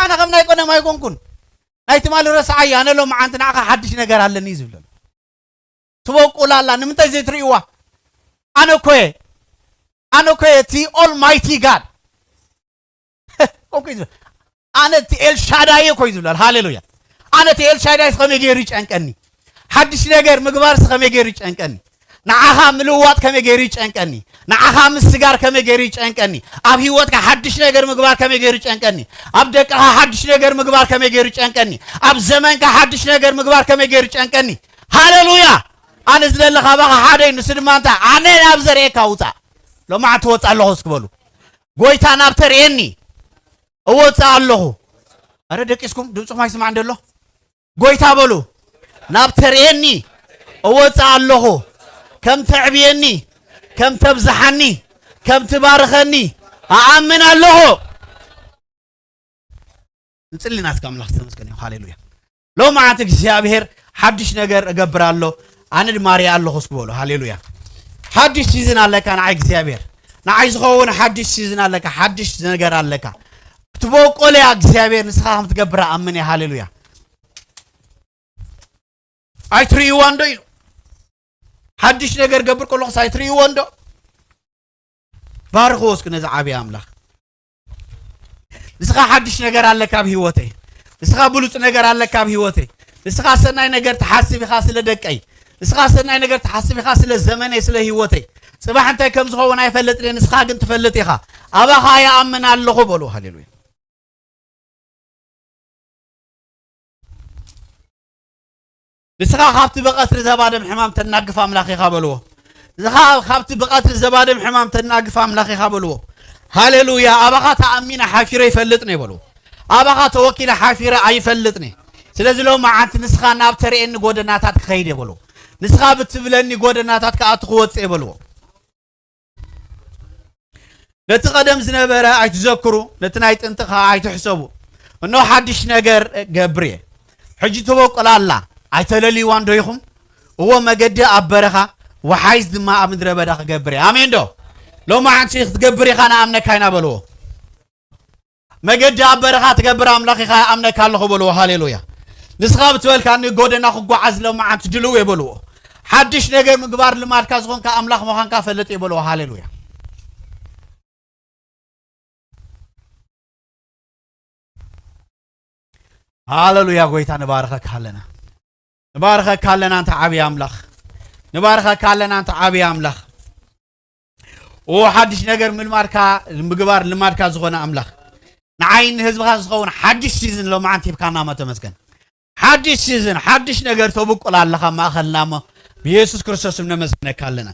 ኣነ ከም ናይ ቀደም ኣይኮንኩን ናይ ትማሊ ረስዓያ ኣነ ሎም ዓንቲ ንዓኻ ሓድሽ ነገር ኣለኒ እዩ ዝብለሉ ትበቁል ኣላ ንምንታይ ዘይትርእይዋ ኣነ እኮ እየ ኣነ እኮ እየ እቲ ኦልማይቲ ጋድ ኮንኩ እዩ ዝብል ኣነ እቲ ኤልሻዳይ እኮ እዩ ዝብላል ሃሌሉያ ኣነ እቲ ኤልሻዳይ ከመይ ገይሩ ይጨንቀኒ ሓድሽ ነገር ምግባርስ ከመይ ገይሩ ይጨንቀኒ? ንዓኻ ምልዋጥ ከመይ ገይሩ ይጨንቀኒ? ንዓኻ ምስጋር ከመይ ገይሩ ይጨንቀኒ? ኣብ ህይወትካ ሓድሽ ነገር ምግባር ከመይ ገይሩ ይጨንቀኒ? ኣብ ደቅኻ ሓድሽ ነገር ምግባር ከመይ ገይሩ ይጨንቀኒ? ኣብ ዘመንካ ሓድሽ ነገር ምግባር ከመይ ገይሩ ይጨንቀኒ? ሃሌሉያ! ኣነ ዝደሊ ካባኻ ሓደ እዩ፣ ንሱ ድማ እንታይ? ኣነ ናብ ዘርእየካ ውፃእ። ሎማዓንቲ እወፅእ ኣለኹ እስኪ በሉ። ጎይታ ናብ ተርእየኒ እወፅእ ኣለኹ። ኣረ ደቂስኩም ድምፅኹም ኣይስማዕ እንደሎ። ጎይታ በሉ፣ ናብ ተርእየኒ እወፅእ ኣለኹ። ከም ተዕብየኒ፣ ከም ተብዝሓኒ፣ ከም ትባርኸኒ እኣምን ኣለኹ። ንጽሊ ናትካ ኣምላኽ ዝተመስገነ ይኹን። ሃሌሉያ። ሎማዓንቲ እግዚኣብሔር ሓድሽ ነገር እገብር ኣሎ፣ ኣነ ድማ ሪኣ ኣለኹ እስኪ በሉ። ሃሌሉያ። ሓድሽ ሲዝን ኣለካ ንዓይ እግዚኣብሔር፣ ንዓይ ዝኸውን ሓድሽ ሲዝን ኣለካ፣ ሓድሽ ነገር ኣለካ። ክትበቆል እያ እግዚኣብሔር፣ ንስኻ ከም ትገብር ኣምን እየ። ሃሌሉያ። ኣይትርእይዋ እንዶ ኢሉ፣ ሓድሽ ነገር ገብር ከለኹስ ኣይትርእይዎ እንዶ? ባርኽዎ እስኪ ነዚ ዓብዪ ኣምላኽ። ንስኻ ሓድሽ ነገር ኣለካ ኣብ ህይወተይ። ንስኻ ብሉጽ ነገር ኣለካ ኣብ ህይወተይ። ንስኻ ሰናይ ነገር ትሓስብ ኢኻ ስለ ደቀይ። ንስኻ ሰናይ ነገር ትሓስብ ኢኻ ስለ ዘመነይ፣ ስለ ህይወተይ። ጽባሕ እንታይ ከም ዝኸውን ኣይፈልጥን እየ፣ ንስኻ ግን ትፈልጥ ኢኻ። ኣባኻ ይኣምን ኣለኹ በሉ። ሃሌሉያ። ንስኻ ካብቲ ብቐትሪ ዘባድም ሕማም ተናግፍ ኣምላኽ ኢኻ በልዎ። ንስኻ ካብቲ ብቐትሪ ዘባድም ሕማም ተናግፍ ኣምላኽ ኢኻ በልዎ። ሃሌሉያ። ኣባኻ ተኣሚነ ሓፊረ ይፈልጥን እየ በልዎ። ኣባኻ ተወኪለ ሓፊረ ኣይፈልጥን እየ። ስለዚ ሎማዓንቲ ንስኻ ናብ ተርእየኒ ጎደናታት ክኸይድ እየ በልዎ። ንስኻ ብትብለኒ ጎደናታት ክኣቱ ክወፅእ እየ በልዎ። ነቲ ቀደም ዝነበረ ኣይትዘክሩ፣ ነቲ ናይ ጥንቲ ኸኣ ኣይትሕሰቡ። እነሆ ሓድሽ ነገር እገብር እየ። ሕጂ ትበቁል ኣላ፣ ኣይተለልይዋን ዶ ኢኹም? እወ፣ መገዲ ኣብ በረኻ፣ ወሓይዝ ድማ ኣብ ምድረ በዳ ክገብር እየ። ኣሜን ዶ? ሎማዓንቲ ክትገብር ኢኻ፣ ንኣምነካ ኢና በልዎ። መገዲ ኣብ በረኻ ትገብር ኣምላኽ ኢኻ፣ ኣምነካ ኣለኹ በልዎ። ሃሌሉያ። ንስኻ ብትበልካኒ ጎደና ክጓዓዝ ሎማዓንቲ ድልው እየ በልዎ። ሓድሽ ነገር ምግባር ልማድካ ዝኾንካ ኣምላኽ ምዃንካ ፈልጥ እየ በልዎ። ሃሌሉያ። ሃሌሉያ። ጎይታ ንባርኸካ ኣለና። ንባርኸካ ኣለና፣ ኣንታ ዓብዪ ኣምላኽ። ንባርኸካ ኣለና፣ ኣንታ ዓብዪ ኣምላኽ። ኦ፣ ሓድሽ ነገር ምልማድካ፣ ምግባር ልማድካ ዝኾነ ኣምላኽ፣ ንዓይ ንህዝብኻ ዝኸውን ሓድሽ ሲዝን ሎማዓንቲ ሂብካና እሞ ተመስገን። ሓድሽ ሲዝን፣ ሓድሽ ነገር ተብቁል ኣለኻ ኣብ ማእኸልና እሞ ብየሱስ ክርስቶስ ስም ነመስግነካ ኣለና።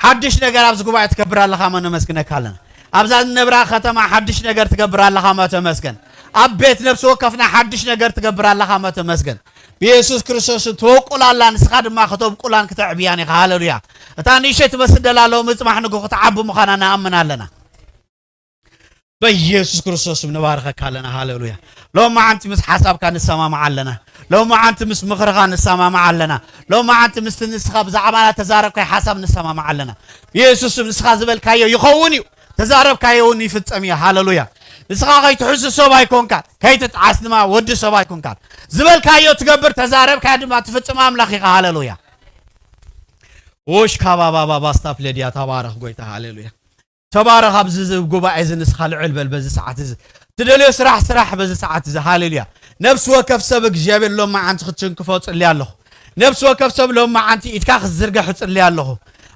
ሓድሽ ነገር ኣብዚ ጉባኤ ትገብር ኣለኻ እሞ ነመስግነካ ኣለና። ኣብዛ ንነብራ ከተማ ሓድሽ ነገር ትገብር ኣለኻ እሞ ተመስገን። ኣብ ቤት ነፍሲ ወከፍና ሓድሽ ነገር ትገብር ኣለኻ እሞ ተመስገን። ብየሱስ ክርስቶስ ስም ተወቁል ኣላ፣ ንስኻ ድማ ከተብቁላን ክተዕብያን ኢኻ። ሃሌሉያ። እታ ንእሽተይ ትመስል ደላ ሎሚ ጽባሕ ንግሆ ክትዓቢ ምዃና ንኣምን ኣለና። በኢየሱስ ክርስቶስ ስም ንባርኸካ ኣለና። ሃሌሉያ። ሎማዓንቲ ምስ ሓሳብካ ንሰማማዕ ኣለና። ሎማዓንቲ ምስ ምኽርኻ ንሰማማዕ ኣለና። ሎማዓንቲ ምስቲ ንስኻ ብዛዕባና ተዛረብካይ ሓሳብ ንሰማማዕ ኣለና። ብየሱስ ስም ንስኻ ዝበልካዮ ይኸውን እዩ። ተዛረብካዮ እውን ይፍጸም እዩ። ሃሌሉያ። ንስኻ ከይትሕሱ ሰብ ኣይኮንካን፣ ከይትጥዓስ ድማ ወዲ ሰብ ኣይኮንካን። ዝበልካዮ ትገብር፣ ተዛረብካዮ ድማ ትፍጽም ኣምላኽ ኢኻ። ሃሌሉያ። ኦሽ ካባባባ ባስታፕ ለድያ ተባረኽ ጎይታ። ሃሌሉያ። ተባረኽ። ኣብዚ እዚ ጉባኤ እዚ ንስኻ ልዕል በል። በዚ ሰዓት እዚ ትደልዮ ስራሕ ስራሕ በዚ ሰዓት እዚ። ሃሌሉያ። ነፍሲ ወከፍ ሰብ እግዚኣብሔር ሎማዓንቲ ክትትንክፎ ጽልያ ኣለኹ። ነፍሲ ወከፍ ሰብ ሎማዓንቲ ኢድካ ክትዝርግሕ እጽልያ ኣለኹ።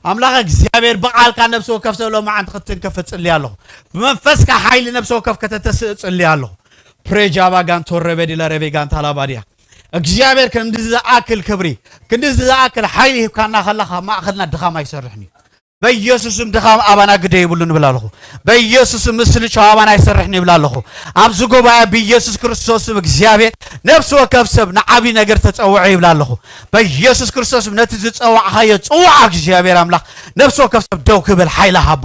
ኣምላኽ እግዚኣብሔር ብቓልካ ነፍሲ ወከፍ ሰብ ሎማዓንቲ ክትትንክፍ እጽልያ ኣለኹ። ብመንፈስካ ሓይሊ ነፍሲ ወከፍ ከተተስእ እጽልያ ኣለኹ። ፕሬጃ ባጋንቶ ረቤዲላ ረቤጋንታ ላባድያ። እግዚኣብሔር ክንዲ ዝኣክል ክብሪ፣ ክንዲ ዝኣክል ሓይሊ ሂብካና ከለኻ ማእኸልና ድኻም ኣይሰርሕን እዩ። በኢየሱስም ድኻም ኣባና ግደ ይብሉ ንብል ኣለኹ። በኢየሱስም ምስልቻው ኣባና ኣይሰርሕን ይብል ኣለኹ። ኣብዚ ጉባኤ ብኢየሱስ ክርስቶስም እግዚኣብሔር ነፍሲ ወከፍ ሰብ ንዓብዪ ነገር ተጸውዐ ይብል ኣለኹ። በኢየሱስ ክርስቶስም ነቲ ዝጸዋዕኻዮ ጽዋዕ እግዚኣብሔር ኣምላኽ ነፍሲ ወከፍ ሰብ ደው ክብል ሓይሊ ሃቦ።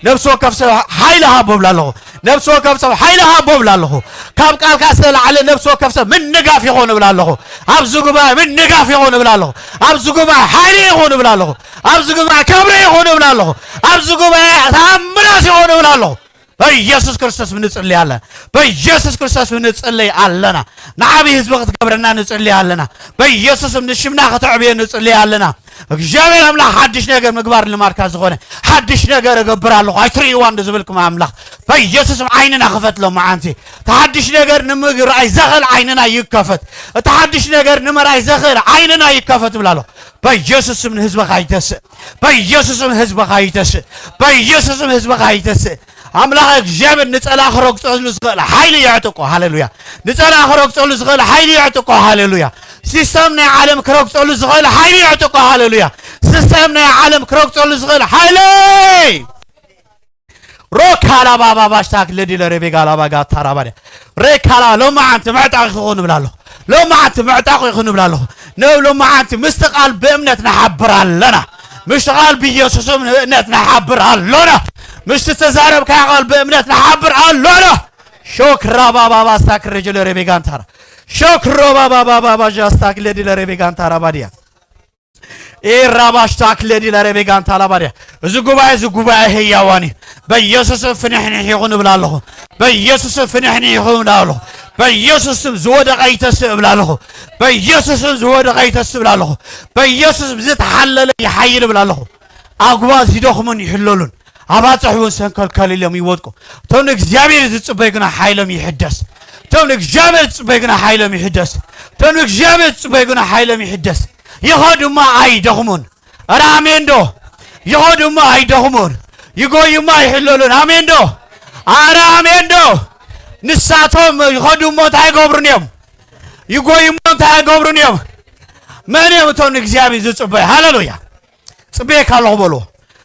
ነፍሲ ወከፍ ሰብ ሓይሊ ሃቦ እብል ኣለኹ። ነፍሲ ወከፍ ሰብ ሓይሊ ሃቦ እብል ኣለኹ። ካብ ቃልካ ዝተላዕለ ነፍሲ ወከፍ ሰብ ምንጋፍ ይኾን እብል ኣለኹ። ኣብዚ ጉባኤ ምንጋፍ ይኾን እብል ኣለኹ። ኣብዚ ጉባኤ ሓይሊ ይኾን እብል ኣለኹ። ኣብዚ ጉባኤ ክብሪ ይኾን እብል ኣለኹ። ኣብዚ ጉባኤ ተኣምራት ይኾን እብል ኣለኹ። በኢየሱስ ክርስቶስ ንጽሊ ኣለና። በኢየሱስ ክርስቶስ ንጽሊ ኣለና። ንዓብዪ ህዝቢ ክትገብረና ንጽሊ ኣለና። በኢየሱስም ንሽምና ከተዕብዮ ንጽሊ ኣለና። እግዚኣብሔር ኣምላኽ ሓድሽ ነገር ምግባር ልማድካ ዝኾነ ሓድሽ ነገር እገብር ኣለኹ ኣይትርእይዋ እንዶ ዝብልኩም ኣምላኽ በኢየሱስም ዓይንና ክፈት ሎመዓንቲ። እቲ ሓድሽ ነገር ንምርኣይ ዘኽእል ዓይንና ይከፈት። እቲ ሓድሽ ነገር ንምርኣይ ዘኽእል ዓይንና ይከፈት እብላ ኣለኹ። በኢየሱስም ንህዝብኻ ይተስእ። በኢየሱስም ህዝብኻ ይተስእ። በኢየሱስም ህዝብኻ ይተስእ። ኣምላኽ እግዚኣብሔር ንጸላእ ክረግጸሉ ዝኽእል ሓይሊ የዕጥቆ። ሃሌሉያ። ንጸላእ ክረግጸሉ ዝኽእል ሓይሊ የዕጥቆ። ሃሌሉያ። ሲስተም ናይ ዓለም ክረግጸሉ ዝኽእል ሓይሊ የዕጥቆ። ሃሌሉያ። ሲስተም ናይ ዓለም ክረግጸሉ ዝኽእል ሓይሊ ሮካላ ባባ ባሽታክ ለዲ ለሬቤጋ ላባጋ ታራባደ ሬካላ ሎማዓንቲ ምዕጣቕ ይኹን እብላ ኣለኹ። ሎማዓንቲ ምዕጣቕ ይኹን እብላ ኣለኹ። ን-፣ ሎማዓንቲ ምስቲ ቃል ብእምነት ንሓብር ኣለና። ምስቲ ቃል ብኢየሱስ እምነት ንሓብር ኣሎና። ምስቲ ዝተዛረብካዮ ቃል ብእምነት ንሓብር ኣሎና። ሾክራ ባባ ባስታክ ረጀለ ሬቤጋንታራ ሾክሮ ባባ ባባ ባጃስታክ ለዲ ለሬቤጋንታራ ባድያ ኤራባሽታክ ለዲ ለሬቤጋንታ ላባድያ። እዚ ጉባኤ እዚ ጉባኤ ህያዋን እዩ። በኢየሱስም ፍንሕንሕ ይኹን እብላ ኣለኹ። በኢየሱስም ፍንሕንሕ ይኹን እብላ ኣለኹ። በኢየሱስም ዝወደቐ ይተስእ እብላ ኣለኹ። በኢየሱስም ዝወደቐ ይተስእ እብላ ኣለኹ። በኢየሱስም ዝተሓለለ ይሓይል እብላ ኣለኹ። ኣጉባዝ ይደኽሙን ይሕለሉን። ኣባጽሕ እውን ሰንከልከል ኢሎም ይወድቁ። እቶም ንእግዚኣብሔር ዝጽበዩ ግና ሓይሎም ይሕደስ። እቶም ንእግዚኣብሔር ዝጽበዩ ግና ሓይሎም ይሕደስ። እቶም ንእግዚኣብሔር ዝጽበዩ ግና ሓይሎም ይሕደስ። ይኸዱ እሞ ኣይደኽሙን። ኧረ ኣሜን ዶ? ይኸዱ እሞ ኣይደኽሙን። ይጎዩ እሞ ኣይሕለሉን። ኣሜን ዶ? ኧረ ኣሜን ዶ? ንሳቶም ይኸዱ እሞ እንታይ ኣይገብሩን እዮም? ይጎዩ እሞ እንታይ ኣይገብሩን እዮም? መን እዮም እቶም ንእግዚኣብሔር ዝጽበዩ? ሃሌሉያ። ጽበየካ ኣለኹ በልዎ።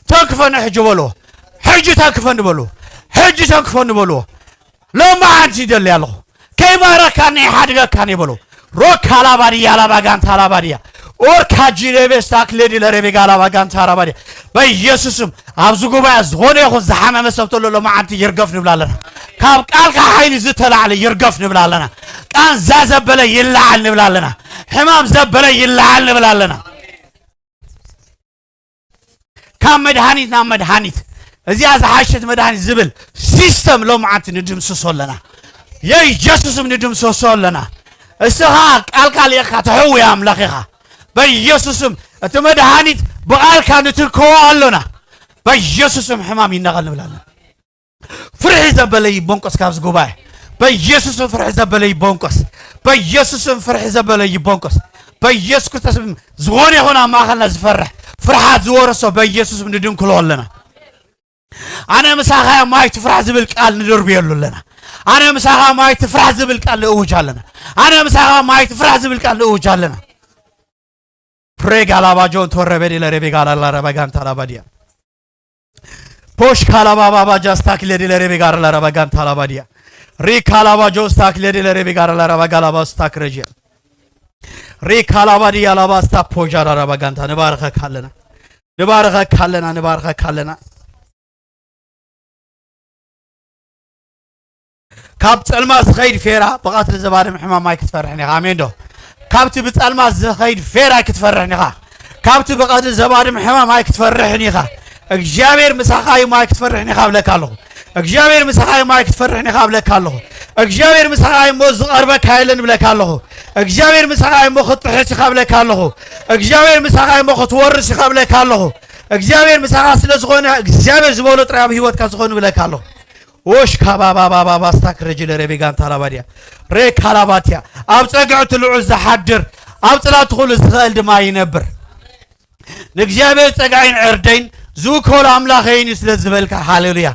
ተንክፈኒ ሕጂ በልዎ። ሕጂ ተንክፈኒ በልዎ። ሕጂ ተንክፈኒ በልዎ። ሎማዓንቲ ይደሊ ኣለኹ። ከይባረካኒ ይሓድገካኒ በልዎ። ሮካ ላባድያ ላባጋንታ ላባድያ። ኦርካ ጂሌቤ ስታክ ሌዲ ለሬቤጋ ላባጋንታ ላባድያ። በኢየሱስም ኣብዚ ጉባኤ ዝኾነ ይኹን ዝሓመመ ሰብ ተሎ ሎማዓንቲ ይርገፍ ንብላ ኣለና። ካብ ቃልካ ሓይሊ ዝተላዕለ ይርገፍ ንብላ ኣለና። ቃንዛ ዘበለ ይለዓል ንብላ ኣለና። ሕማም ዘበለ ይለዓል ንብላ ኣለና። ካብ መድሃኒት ናብ መድሃኒት፣ እዚኣ ዝሓሸት መድሃኒት ዝብል ሲስተም ሎምዓንቲ ንድምስሶ ኣለና። የኢየሱስም ንድምስሶ ኣለና። እስኻ ቃልካ ልኢኽካ ተሕዊ ኣምላኽ ኢኻ። በኢየሱስም እቲ መድሃኒት ብቓልካ ንትርከቦ ኣሎና። በኢየሱስም ሕማም ይነቐል ንብል ኣለና። ፍርሒ ዘበለ ይቦንቆስ ካብዚ ጉባኤ። በኢየሱስም ፍርሒ ዘበለ ይቦንቆስ። በኢየሱስም ፍርሒ ዘበለ ይቦንቆስ። በኢየሱስ ክርስቶስም ዝኾነ ይኹን ኣብ ማእኸልና ዝፈርሕ ፍርሓት ዝወረሶ በኢየሱስም ንድንክሎ ኣለና። ኣነ ምሳኻ ማይ ትፍራሕ ዝብል ቃል ንድርብየሉ ኣለና። ኣነ ምሳኻ ማይ ትፍራሕ ዝብል ቃል ንእውጅ ኣለና። ኣነ ምሳኻ ማይ ትፍራሕ ዝብል ቃል ንእውጅ ኣለና። ፕሬጋ ላባጆን ተወረበ ዲለ ሬቤጋ ላላ ረበጋንታ ላባዲያ። ፖሽ ካላባባባ ጃስታክ ለዲለ ሬቤጋ ላላ ረበጋንታ ላባዲያ። ሪ ካላባጆ ስታክ ለዲለ ሬቤጋ ላላ ረበጋ ላባ ስታክ ረጂያ። ሪ ካላባዲያ ላባ ስታ ፖጃ ላላ ረበጋንታ። ንባርኸካ ኣለና። ንባርኸካ ኣለና። ንባርኸካ ኣለና። ካብ ጸልማት ዝኸይድ ፌራ ብቐትሪ ዘባድም ሕማም ኣይክትፈርሕን ኢኻ። ኣሜን ዶ? ካብቲ ብጸልማት ዝኸይድ ፌራ ኣይክትፈርሕን ኢኻ። ካብቲ ብቐትሪ ዘባድም ሕማም ኣይክትፈርሕን ኢኻ። እግዚኣብሔር ምሳኻ እዩ እሞ ኣይክትፈርሕን ኢኻ እብለካ ኣለኹ። እግዚኣብሔር ምሳኻ እዩ እሞ ኣይክትፈርሕን ኢኻ እብለካ ኣለኹ። እግዚኣብሔር ምሳኻ እዩ እሞ ዝቐርበካ የለን እብለካ ኣለኹ። እግዚኣብሔር ምሳኻ እዩ እሞ ክትጥሕስ ኢኻ እብለካ ኣለኹ። እግዚኣብሔር ምሳኻ እዩ እሞ ክትወርስ ኢኻ እብለካ ኣለኹ። እግዚኣብሔር ምሳኻ ስለ ዝኾነ እግዚኣብሔር ዝበሎ ጥራይ ኣብ ህይወትካ ዝኾኑ እብለካ ኣለኹ። ኦሽ ካባባባባባ ስታክ ረጅለ ሬቤጋንታ ላባድያ ሬ ካላባትያ። ኣብ ጸግዒ እቲ ልዑል ዝሓድር ኣብ ጽላቱ ኩሉ ዝኽእል ድማ ይነብር። ንእግዚኣብሔር ጸግዐይን ዕርደይን ዝውከሉ ኣምላኸይን እዩ ስለ ዝበልካ፣ ሃሌሉያ።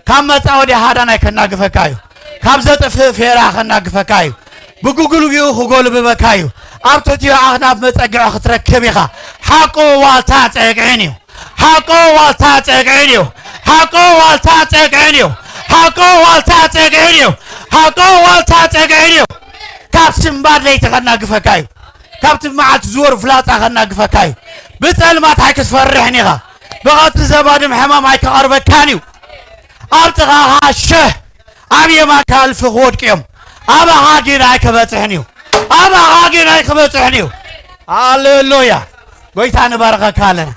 ካብ መጻወዲ ሃዳናይ ከናግፈካ እዩ። ካብ ዘጥፍእ ፌራ ከናግፈካ እዩ። ብጉግልጊኡ ክጎልብበካ እዩ። ኣብ ትሕቲኡ ኣኽናፍ መጸግዒ ክትረክብ ኢኻ። ሓቁ ዋልታ ጸግዕን እዩ። ሓቆ ዋልታ ጸግዕን እዩ። ሓቆ ዋልታ ጸግዕን እዩ። ሓቆ ዋልታ ጸግዕን እዩ። ሓቆ ዋልታ ጸግዕን እዩ። ካብ ስንባድ ለይቲ ከናግፈካ እዩ። ካብቲ መዓልቲ ዝወር ፍላጻ ከናግፈካ እዩ። ብጸልማት ኣይክትፈርሕን ኢኻ። ብቐትሪ ዘባድም ሕማም ኣይክቐርበካን እዩ። ኣብ ጥቓኻ ሸህ ኣብ የማንካ እልፊ ክወድቁ እዮም። ኣባኻ ግን ኣይክበጽሕን እዩ። ኣባኻ ግን ኣይክበጽሕን እዩ። ሃሌሉያ። ጎይታ ንባርኸካ ኣለና።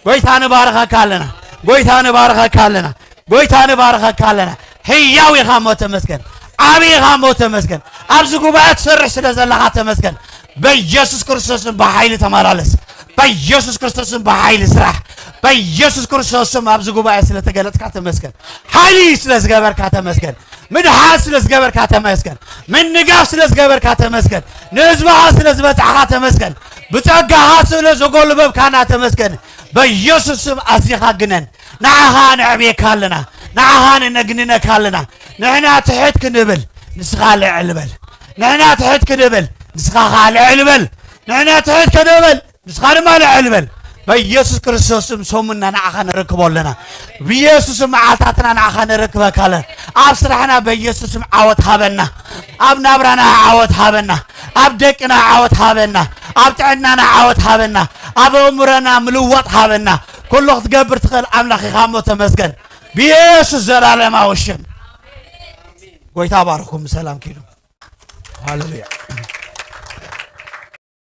ጎይታ ንባርኸካ ኣለና። ጎይታ ንባርኸካ ኣለና። ጎይታ ንባርኸካ ኣለና። ህያው ኢኻ እሞ ተመስገን። ዓቢ ኢኻ እሞ ተመስገን። ኣብዚ ጉባኤ ትሰርሕ ስለ ዘለኻ ተመስገን። በኢየሱስ ክርስቶስን ብሓይሊ ተመላለስ። በኢየሱስ ክርስቶስም ብሓይሊ ስራሕ። በኢየሱስ ክርስቶስም ኣብዚ ጉባኤ ስለተገለጽካ ተመስገን። ሓይሊ ስለዝገበርካ ተመስገን። ምድሓን ስለዝገበርካ ተመስገን። ምንጋፍ ስለዝገበርካ ተመስገን። ንህዝብኻ ስለዝበጻሕካ ተመስገን። ብጸጋኻ ስለዘጎልበብካና ተመስገን። በኢየሱስም ኣዚኻ ግነን። ንዓኻ ነዕብየካ ኣለና። ንዓኻ ነነግንነካ ኣለና። ንሕና ትሕት ክንብል፣ ንስኻ ልዕል በል። ንሕና ትሕት ክንብል፣ ንስኻ ኸዓ ልዕል በል። ንሕና ትሕት ክንብል፣ ንስኻ ድማ ልዕል በል። በኢየሱስ ክርስቶስ ስም ሰሙንና ንዓኻ ነረክቦ ኣለና። ብኢየሱስ ስም መዓልታትና ንዓኻ ነረክበካ ኣለና። ኣብ ስራሕና በኢየሱስ ስም ዓወት ሃበና። ኣብ ናብራና ዓወት ሃበና። ኣብ ደቅና ዓወት ሃበና። ኣብ ጥዕናና ዓወት ሃበና። ኣብ ኣእምሮና ምልዋጥ ሃበና። ኩሉ ክትገብር ትኽእል ኣምላኽ ኢኻ እሞ ተመስገን። ብኢየሱስ ዘላለማዊ ሽም ጎይታ ባርኩም። ሰላም ኪዱ። ሃሌሉያ።